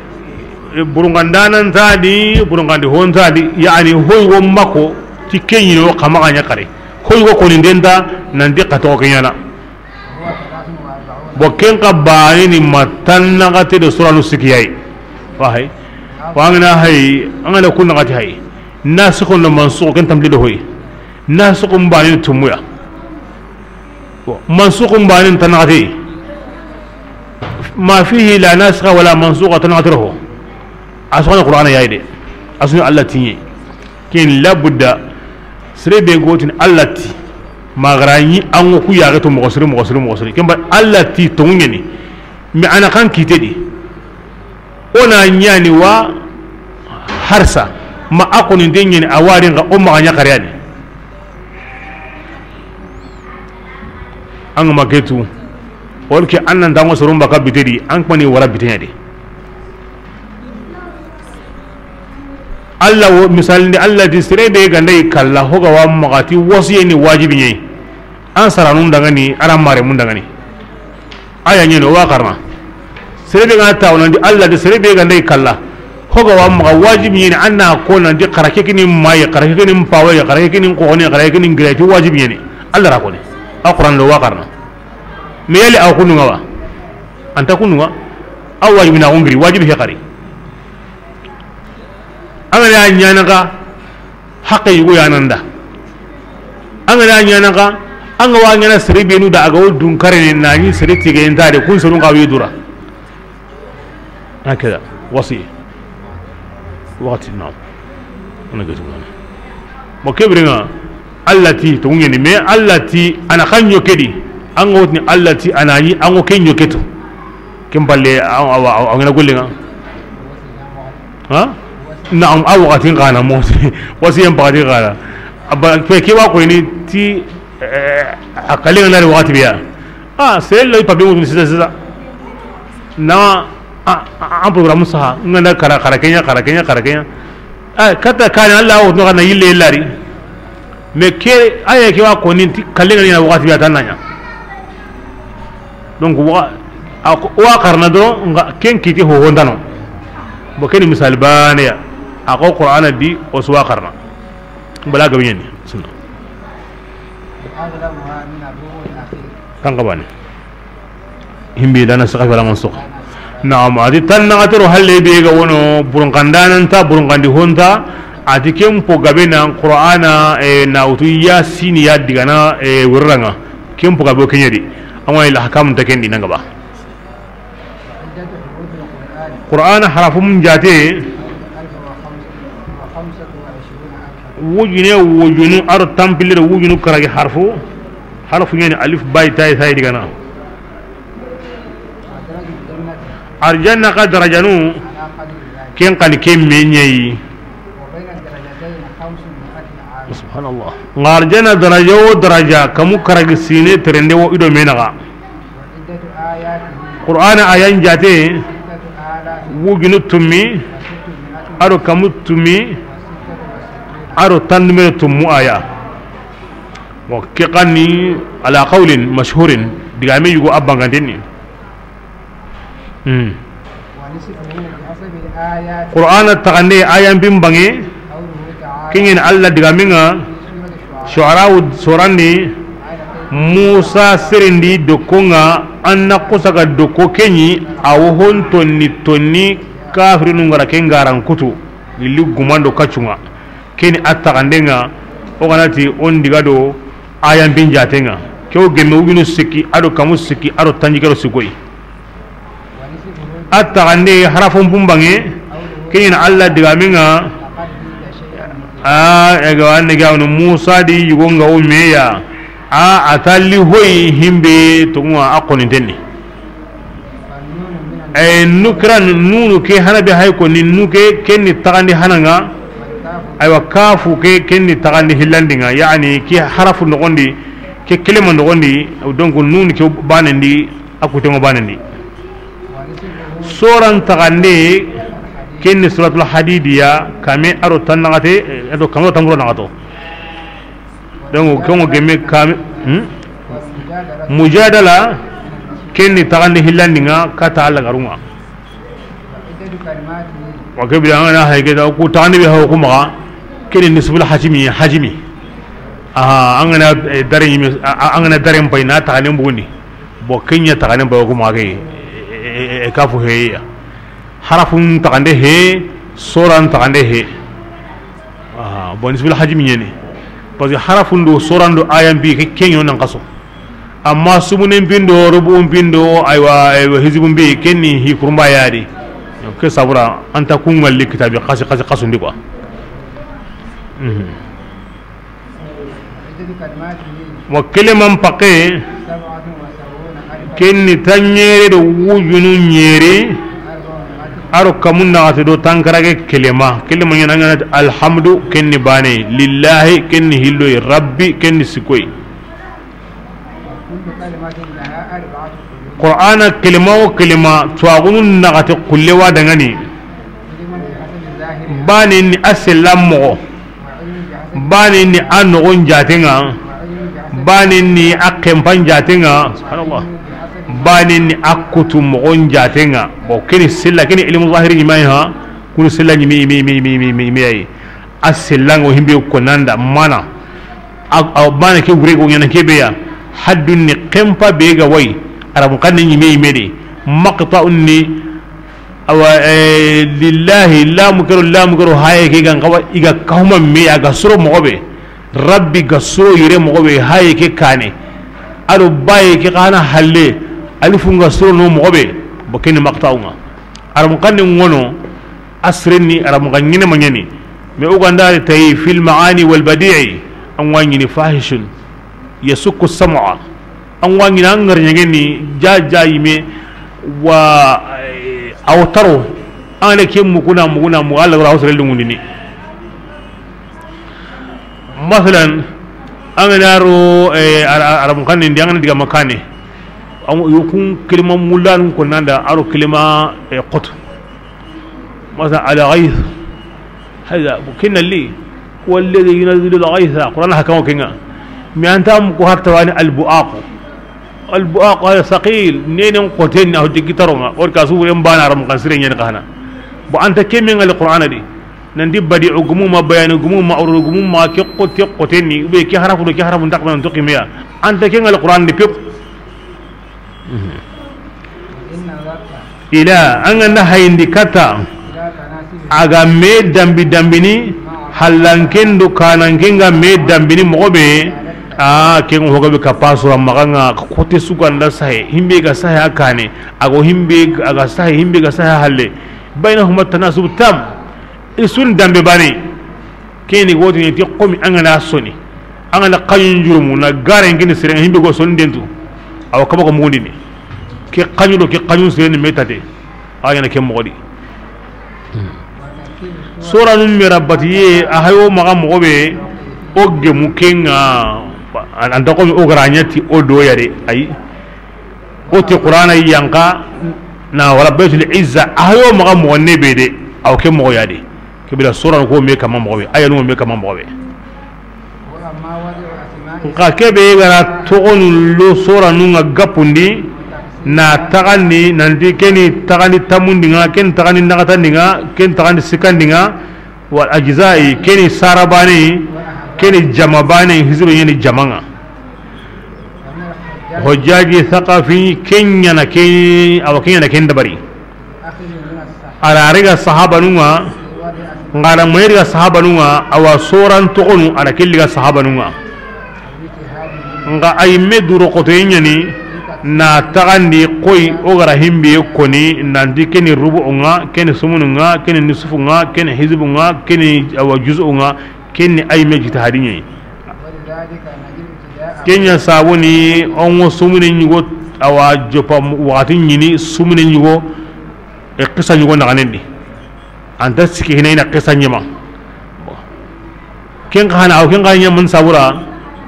e, burunxandanan ta di, burunxandi hon ta di, yani hoy wo mako ti keɲino xa maxa ɲa xare. Hoy wo koni ndenta nanti xa toxo ke ɲana. Bo ken xa bane ni ma tannaxate do soranu sikiyayi. Wa hay. Wa angana hay, angana kun naxati hay. Nasikho no mansukho ken tamli do hoy. Nasikho mbane tumuya. Mansukhu mbane tannaxate. Ma fihi la nasikha wala mansukha tannaxate ho. A sugana Qur'ana yayi de. A sugana Allah tiɲe. Ken labudda sere be gotini Allah ti. Magara ɲi an ŋo ku yaxe to moxo siri, moxo siri, moxo siri. Ken ba Allah ti tonŋu ɲeni. Mi ana kan kite di. O na ɲani wa harsa. Ma a koni de ɲeni a wari nxa o maxa ɲa xareyani. An ga ma ke tu, wala ke an nan tango soron baka bite di, an kmani wara bite ɲa di. Allah wo, misalindi Allah di sere be ganda i kalla, ho ga wa maxa ti wasiye ni wajibi ɲe. An saranun dangani, ara mare mun dangani. Aya ɲeno wa xarana. Sere be ga na tawo nandi Allah de sere be ga nday kalla. Ho ga wa maxa wajibi ɲeni an na ko nandi xara ke kini maye, xara ke kini mpawaye, xara ke kini xoxone, xara ke kini ngireti wajibi ɲeni. Allah ra ko ni. A Qur'an do wa xarana. Me yali a kunu nga wa. Anta kunu nga. A wajibi na ko ngiri wajibi he xari. An ga na ɲana ka haqqe yugo ya nanda. An ga na ɲana ka An ga wa ɲaana sere benu da, a ga wo dun karene na ɲi sere tige nta de, kun serun ga wi dura. Hakada. Wasi. Wakati, naam. Ana gati mana. Mo ke biren ŋa, Alla ti, to ŋeni, mais Alla ti, a na xa ɲo ke di. An ga wo tini Alla ti, a na ɲi, an ga wo ke ɲo ke tu. Ken palle, a, a, a, a ŋa na golle ŋa. Ha? Naam, a wakati xa na mo. Wasi yan wakati xa na. Aba, ke, ke wa ko ni ti, eh, a kale ŋa na ri wakati biya. Ah, c'est le papier, c'est ça, c'est ça. Na, a, a, an programme saha, ŋa na kara, kara ke ɲa, kara ke ɲa, kara ke ɲa. Ah, kata kane, Alla wo no kana yille lari. Mais ke, a ya ke wa ko ni ti, kale ŋa na wakati biya tan na ɲa. Donc, wa, a ko, wa xarana doro, ŋa ken kiti ho hondano. Bo ken ni misali bane ya. A ko Qur'ana di, o su wa xarana. Bala ga ɲeni, sunna. Kan ga bane. Himbi dana saka fala man soka. Naam, a ti tan na atero halle be ga wono, burun kandana nta, burun kandi honta, a ti ken po gabe na Qur'ana, e, na wutu Yasin ya digana, e, wurranga. Ken po gabe o ke ɲa di. Amma il ahkam ta ken di na ga ba. Qur'ana harafun jate. Wujune wujunu aro tampille do wujunu karagi harfu. Harfu ɲeni alif, bay, tay, say digana. Arjanna ka darajanu, ken kani ken me ɲeyi. Subhanallah. Ŋa arjanna daraja wo daraja, kamu karagi sine terende wo i do me naxa. Qur'ana ayan jate, wujunu tummi, aro kamu tummi, aro tanumere tummu aya. Bon, ke xanni ala qawlin mashhurin, digame yugo a bangantenni. Hmm. Qur'ana taxande ayan bin bange, ken ɲeni Alla digamen ŋa, Shu'ara sorandi, Musa serendi dokko ŋa, an na kusa ga dokko ke ɲi, a wo hon tonni tonni, kafirinu ŋa ra ken ŋa ran kutu, gilli gumando kaccu ŋa. Ken ni a taxande ŋa, o ga na ti o n diga do ayan bin jate ŋa. Ke wo gemme wujunu sikki, ado kamu sikki, ado tanjikke do sikkoyi. A taxande harafun bun bange, ken ɲeni Alla digamen ŋa, a, e ga wa ne ga wono Musa di yugo ŋa wo me ya, a, a ta li hoyi himbe toŋu ŋa a xonintenni. Ay, nukran, nunu ke hana be hay ko ni nu ke, ken ni taxandi hana ŋa. Aywa, kafu ke, ken ni taxandi hillandi ŋa. Yani, ke harafu noxondi, ke kelema noxondi, donc nunu ke banendi, a kutengo banendi. Soran taxande, ken ni Suratul Hadidi ya, kame aro tan naxate, ado kame aro tan buro naxato. Donc, ken ŋo gemme kame, hmm? Mujadala, ken ni taxandi hillandi ŋa kata Alla garu ŋa. Wa ke bire, an ga na hay ke da ku taxandi be haw ku maxa, ken ni nisbul hajimi, hajimi. Aha, an ga na, eh, dare ɲimi, a, a, an ga na dare n pay na taxandi mbugundi. Bon, ken ɲa taxandi n pay ku maxa ke, e, e, e, e, kafu he ya. Harafun taxande he, soran taxande he. Ah, bon, nisbul hajimi ɲeni. Parce que harafun do, soran do, ayan bi, ke, ken ɲo nan xaso. Amma sumunen bin do, rubun bin do, aywa, aywa, hizbun bi, ken ni hi kurumba ya di. Donc, ke sabura, an ta ku ŋalli kitabi xasi, xasi, xasundi quoi. Mhm. Wa keleman pake, ken ni tanɲere do wujunu ɲeri, aro kamun naxati do tankarage kelema. Kelema ɲana ŋa na ti alhamdu, ken ni bane, lillahi, ken ni hilloyi, rabbi, ken ni sikoyi. Qur'ana kelema wo kelema, tuwaxunu naxati xulle wa dangani. Bane ni a sella moxo. Bane ni a noxon jatenga. Bane ni a kempan jatenga. Subhanallah. Bane ni a kutu moxon jatenga. Bon, keni sella, keni ilmu zahiri ɲimay ha. Kuni sella ɲimi, imi, imi, imi, imi, imi, imi, yayi. A sellango himbe ko nanda mana. A, a bane ke wure go ɲana ke be ya. Haddun ni kempa be ga way. Arabun kan ni ɲime ɲime de. Maqta'un ni. Awa, eh, lillahi, lamu kero, lamu kero, haye ke gan kawa, iga kahuma me ya ga soro moxo be. Rabbi ga soro yere moxo be, haye ke kane. A do baye ke xa na halle, alifu nga suro no moxo be, bo ken ni maqta'u nga. Arabun xannen ŋono, a siren ni Arabun xannen ŋa ɲaani. Mais o ga nda ri tayi fil ma'ani wal badi'i, an wa ɲini fahishun, yasukku sam'a. An wa ɲini an ŋari ɲaŋeni ja ja yime wa, eh, aw taro. An ne ke mukuna mukuna mu Allah ra hosre lungundini. Masalan, an ga na ro, eh, ara-, Arabun xannen di, an ga na diga makane. An yo kun kelima mulan ko nanda aro kelima, eh, qut. Masalan, al-ghayth. Hada, bo ken na li, huwa alladhi yunazzilu al-ghaytha. Qur'an hakaŋo ke ŋa. Mais an ta mu ko hatta wani al-bu'aq. Al-bu'aq hada thaqil, nenen xoten na hujja gitaronga. Or ka su wuren bana Arabun xannen siren ɲaani xa na. Bo an ta ke me ŋa li Qur'ana di. Nan di badi'u gumu ma, bayanu gumu ma, ururu gumu ma, ke xote xoten ni, ou bien ke harafu do ke harafu nta xa na to ximeya. An ta ke ŋa li Qur'ana di pep. Ila, an ga nda hayindi katta, a ga me dambi dambini, hallanken do kananken ga me dambini moxo be, a, ken ho ga be ka pasura maxa ŋa, xote su ga nda sahe, himbe ga sahe a kane, a go himbe a ga sahe, himbe ga sahe halle, baynahuma tanasub tam. I su n dambe bane. Ke ni woti ni ti xomi an ga na soni. An ga na xaɲun jurumu na garen kini seren himbe go soni dentu. Awa kaba ko mugundini. Ke xaɲu do ke xaɲun seren ni me tate. A ɲaana ke moxo di. Sora nun me ra batiye a hayo maxa moxo be o gemu ke ŋa. An ta xomi o ga ra ɲa ti o do yare. Ayi. O ti Qur'ana yanqa na wala Baytul Izza, a hayo maxa moxo ne be de, aw ke moxo ya de. Ke bira sora ko me kama moxo be, aya no me kama moxo be. Nka ke be ga ra toxonu lo sora nu ŋa gapundi, na taxandi, nan ti ke ni taxandi tamundi ŋa, ke ni taxandi naxatandi ŋa, ke ni taxandi sikandi ŋa, wal ajza'i, ke ni sara bane, ke ni jama bane, hizbe ɲa ni jama ŋa. Hojjaji Saqafi ke ɲaana ke, awa ke ɲaana ke dabari. A ra riga sahabanu ŋa, nga ra ma riga sahabanu ŋa, awa soran toxonu a ra ke liga sahabanu ŋa. Nga ay me duro xoto ɲaani na taxandi koy o ga ra himbe koni nan ti ke ni rubu ŋa, ke ni sumunu ŋa, ke ni nisfu ŋa, ke ni hizbu ŋa, ke ni awa juzu ŋa, ke ni ay me jitahadi ɲi. Ke ɲa sabu ni o ŋa sumune ɲugo awa joppa waxati ɲini sumune ɲugo e xisa ɲugo naxanendi. An ta siki hina ina xisa ɲema. Ken xa na, aw ken xa ɲa mun sabura,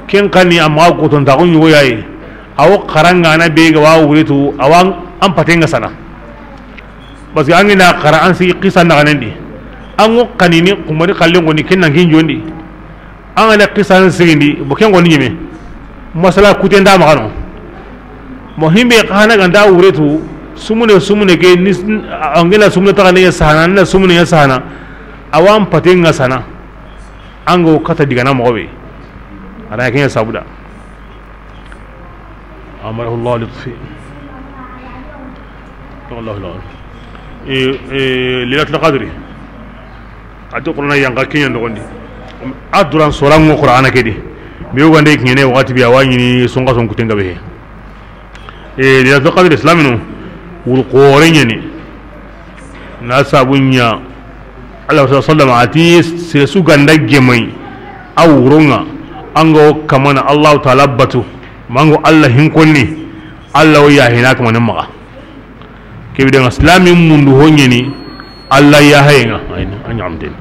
ken xa ni amma ko ton ta ko ɲugo yayi. Aw xaranga na be ga wa wuritu awan an patenga sana. Parce que an ga na xara an sigi xisa naxanendi. An ŋo xanini xumani xallen ŋoni ken nan kin jondi. An ga na xisan sigindi, bo ken ŋoni ɲeme. Masala kuten da maxa no. Mo himbe xa na ga nda wuretu, sumune, sumune ke, ni, an ga na sumune taxande ɲa sahana, na sumune ɲa sahana. Awan patenga sana. An go kata digana moxo be. A ra ken ɲa sabuda. Amarahu Allah lutfi. Allahu la. E, e, Lailatul Qadri. A ti Qur'ana yanqa ke ɲa noxondi. A duran soranŋo Qur'ana ke di. Be wande kiɲene waxati bi a wa ɲini songa son kuten gabe he. E, Lailatul Qadri islamino. Wul qore ɲani. Na sabu ɲa, Allah sallallahu alaihi wasallam a ti, sere su ga nda gemai, a wuron ŋa, an ga wo kamana Allahu Taala batu, ma an ga wo Allah hinkonni, Allah wo yahina kamane maxa. Ke be de ŋa, islamin mundu ho ɲeni, Allah yahaye ŋa, ayna, a ɲamten.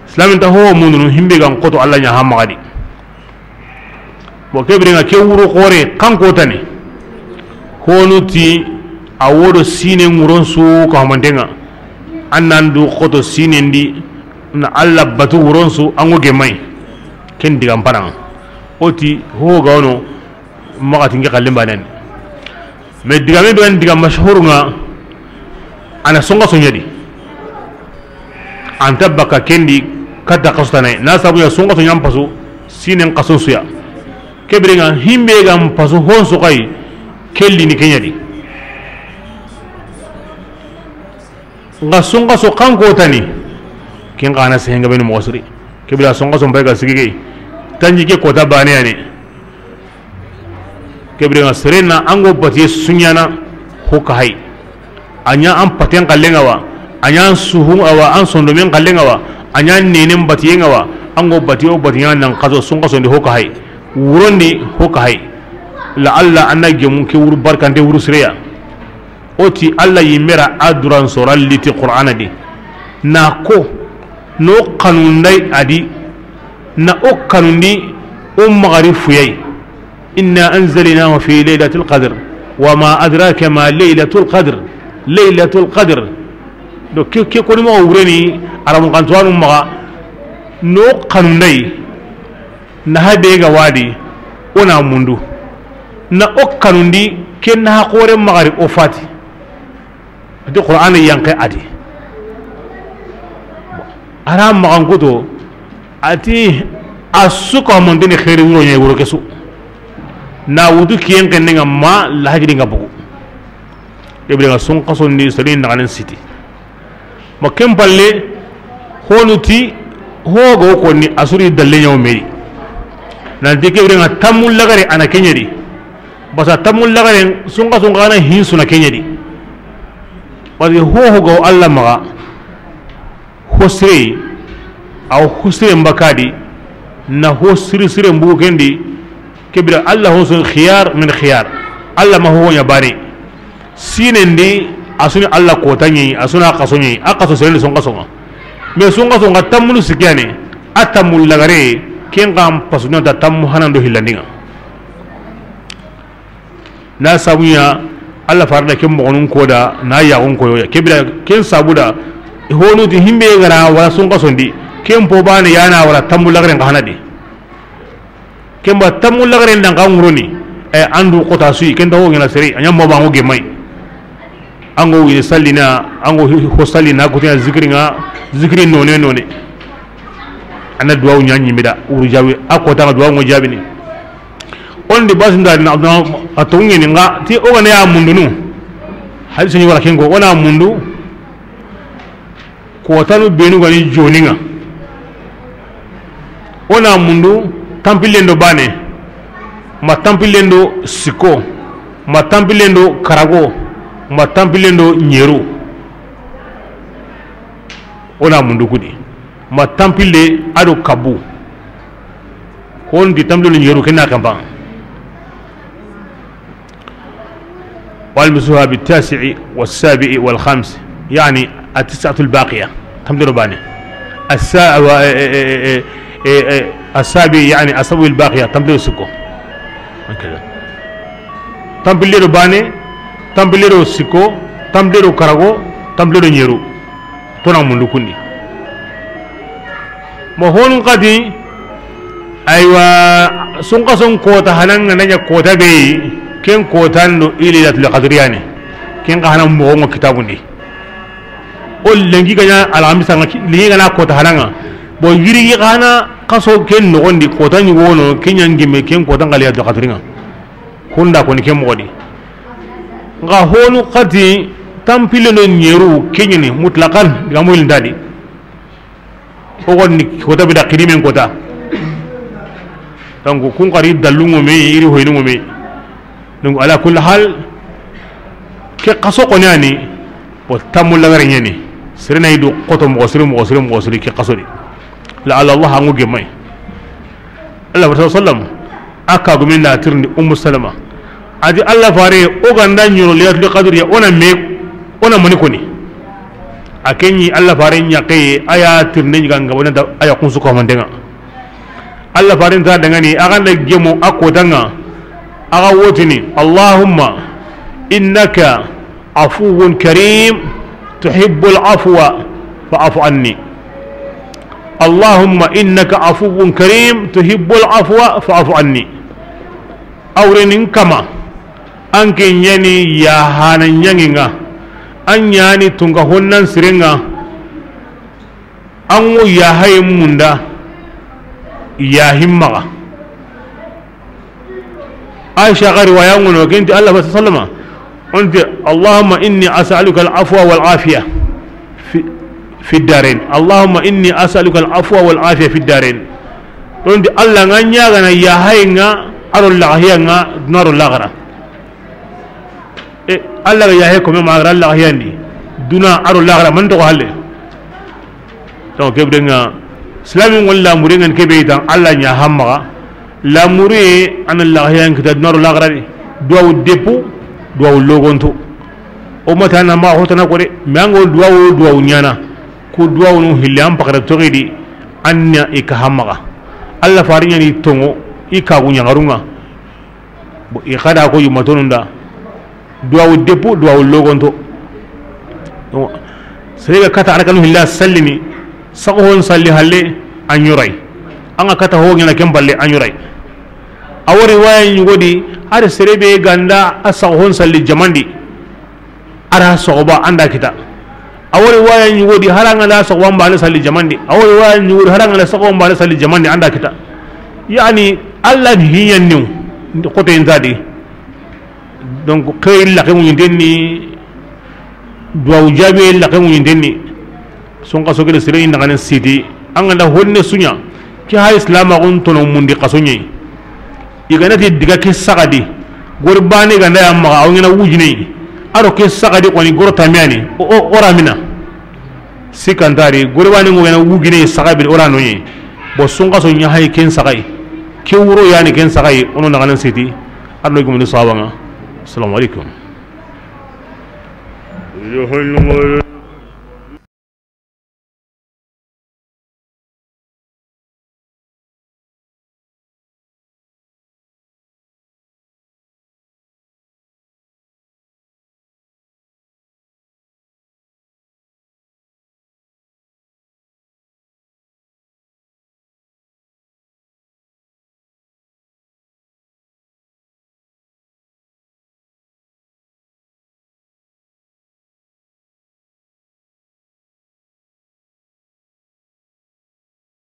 Islamin ta ho mundu no, himbe ga n xoto Allah ɲa ha maxa di. Bon, ke birenŋa ke wuro xoore, kan ko tane. Honu ti, a wodo sine ŋuron su ka humantenŋa. An nan du xoto sinen di, na Allah batu wuron su, an go gemay. Ken digan panan. O ti, ho ga wono, maxa ti n ke xallen banen. Mais digame be ga ni diga mashhurunŋa, a na songa soɲa di. An ta baka ken di kata xasu tana yi. Na sabu ɲa songa soɲa n pasu, sinen xasu su ya. Ke birenŋa himbe ga n pasu hon su xayi, kelli ni ke ɲa di. Nga songa so kan ko tani, ken xa na sehenga beni moxo siri. Ke bira songa so mbay ga sigi gey. Tanji ke kota bane ya ni. Ke bire ŋa sere na an go batiye su ɲaana ho ka hay. A ɲa an paten xalle ŋa wa, a ɲa an suhun ŋa wa, an sondomen xalle ŋa wa, a ɲa an nenen batiye ŋa wa, an go batiye o batiye ŋa nan xaso, sunxasondi ho ka hay. Wurondi ho ka hay. La Alla an na gemu ke wuru barkante wuru sireya. O ti Alla yinme ra a duran sora liti Qur'ana di. Na ko, no xanunday a di, na o xanundi o maxari fuyay. Inna anzalnahu fi laylatil qadr, wa ma adraka ma laylatul qadr, laylatul qadr. Do ke, ke koni moxo wureni, aramu xantuwanu maxa, no xanunday, na habe ga wadi, o na mundu. Na o xanundi, ke na xore maxari o fati. Ati Qur'ana yanke a di. A ra maxan kuto, ati a su ka mantini xeeri wuro ɲa wuro ke su. Na wutu kiyen xenne ŋa ma lahajiri ŋa bugu. Ke bire ŋa sunxasondi soni naxanen siti. Ma ken palle, honu ti, ho go konni a suri dalle ɲa o me yi. Nanti ke bire ŋa tammu lagare a na ke ɲa di. Basa tammu lagaren sunxason xa na hin su na ke ɲa di. Parce que ho ho ga wo Alla maxa, ho sire, a wo ho sire mbakadi, na ho siri sire mbugu kendi, ke bire Alla ho son khiyar min khiyar. Alla ma ho ɲa bane. Sinendi, a su ni Alla kota ɲi, a su na xaso ɲi, a xaso sirendi sunxason ŋa. Mais sunxason ŋa tammunu sikiyane, a tammu lagare, ken xa n pasu na ta tammu hanando hillandi ŋa. Na sabu ɲa, Alla fare da ken moxonun ko da, na yaxun koyo ya. Ke bire ken sabu da, honu ti himbe ga ra wala sunxasondi, ken po bane ya na wala tammu lagaren xa hana di. Ken ba tammu lagaren dan xa ŋuroni, e, andu xota suyi, ken ta ho ŋa na sere, a ɲa mo ba ŋo gemay. An go wini sallina, an go ho sallina, kutina zikiri ŋa, zikiri none none. A na duwawu ɲa ɲimida, wuru jawi, a kota ŋa duwawu ŋo jabini. O ndi basinda na, na, a to ŋeni ŋa, ti o ga na ya mundunu. Hadisi ni wala ken ko, o na mundu, kotanu benu ga ni joni ŋa. O na mundu, tampillen do bane, ma tampillen do siko, ma tampillen do karago, ma tampillen do ɲeru. O na mundu kudi. Ma tampille a do kabu. Ko ndi tampille ni ɲeru ken na kampa. والمسها بالتاسع والسابع والخامس، يعني التسعة الباقية. Tampille do bane. السا-، و-، إيه، إيه، إيه، إيه، إيه، السابع، يعني السبع الباقية. Tampille do siko. هكذا. Tampille do bane, tampille do siko, tampille do karago, tampille do ɲeru. To na mundu kundi. Ma honun xati, aywa, sunxason kota hanan ŋa na ɲa kota be yi, ken kotan do i Laylatul Qadri yani. Ken xa hanan moxo ŋo kitabun di. O lenki ga ɲa alhamisa ŋa, lenki ga na kota hanan ŋa. Bo yiri xa na xaso ken noxon di kota ɲi wono, ken ɲa ŋi me ken kotan xa Laylatul Qadri ŋa. Hunda koni ke moxo di. Nga honu xati tampille no ɲeru keɲene mutlaqan diga moyil ndadi. O gonni kota bida xirimen kota. Donc kun xari dallu ŋo me, iri hoyni ŋo me. Donc ala kulli hal, ke xaso xoni ani, o tammu lagare ɲeni. Sere na yidu xoto moxo siri, moxo siri, moxo siri ke xaso di. La ala Allah angu gemay. Allah wa sallam, a ka guminda tirindi Ummu Salama. A di Allah fare, o ganda ɲoro Laylatul Qadri ya, o na me, o na mani koni. A keɲi Allah fare ɲaxeye, a ya tirindi ɲiga nga wona da, a ya kunsu ko mandenga. Allah fare nta dangani, a ganda gemo, a kotanga, a ga wotini, Allahumma innaka عفو كريم تحب العفو فاعف عني. اللهم إنك عفو كريم تحب العفو فاعف عني. Awrenin kama, an ke ɲani yahana ɲanginga, an ɲani tunga honnan sirenga, an ŋo yahaye munda, yahin maga. Aisha ga riwaya ŋono, kenti Allah fa sallama, onti, اللهم إني أسألك العفو والعافية في، في الدارين. اللهم إني أسألك العفو والعافية في الدارين. Onti Allah nga ɲagana yahaye nga, a ro laxahiya ŋa, duna ro laxara. E, Alla ga yaxe kome ma a ga ra laxahiyandi, duna a ro laxara, man toxo halle. Donc ke biren ŋa, silami ŋa lamure ŋa ni ke be yi tan, Alla ɲa hammaxa. Lamure a na laxahiyan kita duna ro laxara di. Duwawu deppu, duwawu logonto. O mata na ma hotana ko de, mais an ga duwawu, duwawu ɲaana. Ku duwawunu hilli an paxara toxi di, an na i ka hammaxa. Alla fari ɲa ni toŋo, i kagu ɲaxarun ŋa. Bon, i xa da ko yummatonun da. Duwawu deppu, duwawu logonto. Sere ga kata arakanu hilla sallini, saxo hon salli halle, a ɲoray. An ga kata ho ɲaana ken balle, a ɲoray. A wori waya ɲugo di, hari sere be ga nda a saxo hon salli jamandi, a ra soxoba an da kita. A wori waya ɲugo di, hari an ga nda soxoba mbane salli jamandi. A wori waya ɲugo di, hari an ga nda soxoba mbane salli jamandi, an da kita. Yani, Alla ni hiɲan niw, xote inta di. Donc, ke laxe ŋuɲinten ni, duwawu jaabi laxe ŋuɲinten ni. Sunxaso ke ni sere i naxanen siti, an ga nda honne su ɲa, ke hay silamaxun tono mundi xaso ɲa yi. I ga na ti diga ke saxa di, gori bane ga nda ya maxa, a wo ɲaana wujine yi. A ro ke saxa di xoni goro tamiyani, o, o, o ra mina. Sikka nta ri, gori bane ŋo ɲaana wujine yi saxa bire o ra no ɲa yi. Bon, sunxaso ɲa hay ken saxa yi. Ke wuro yani ken saxa yi, o no naxanen siti, a ro gumuni sawaba ŋa. Assalamu alaikum.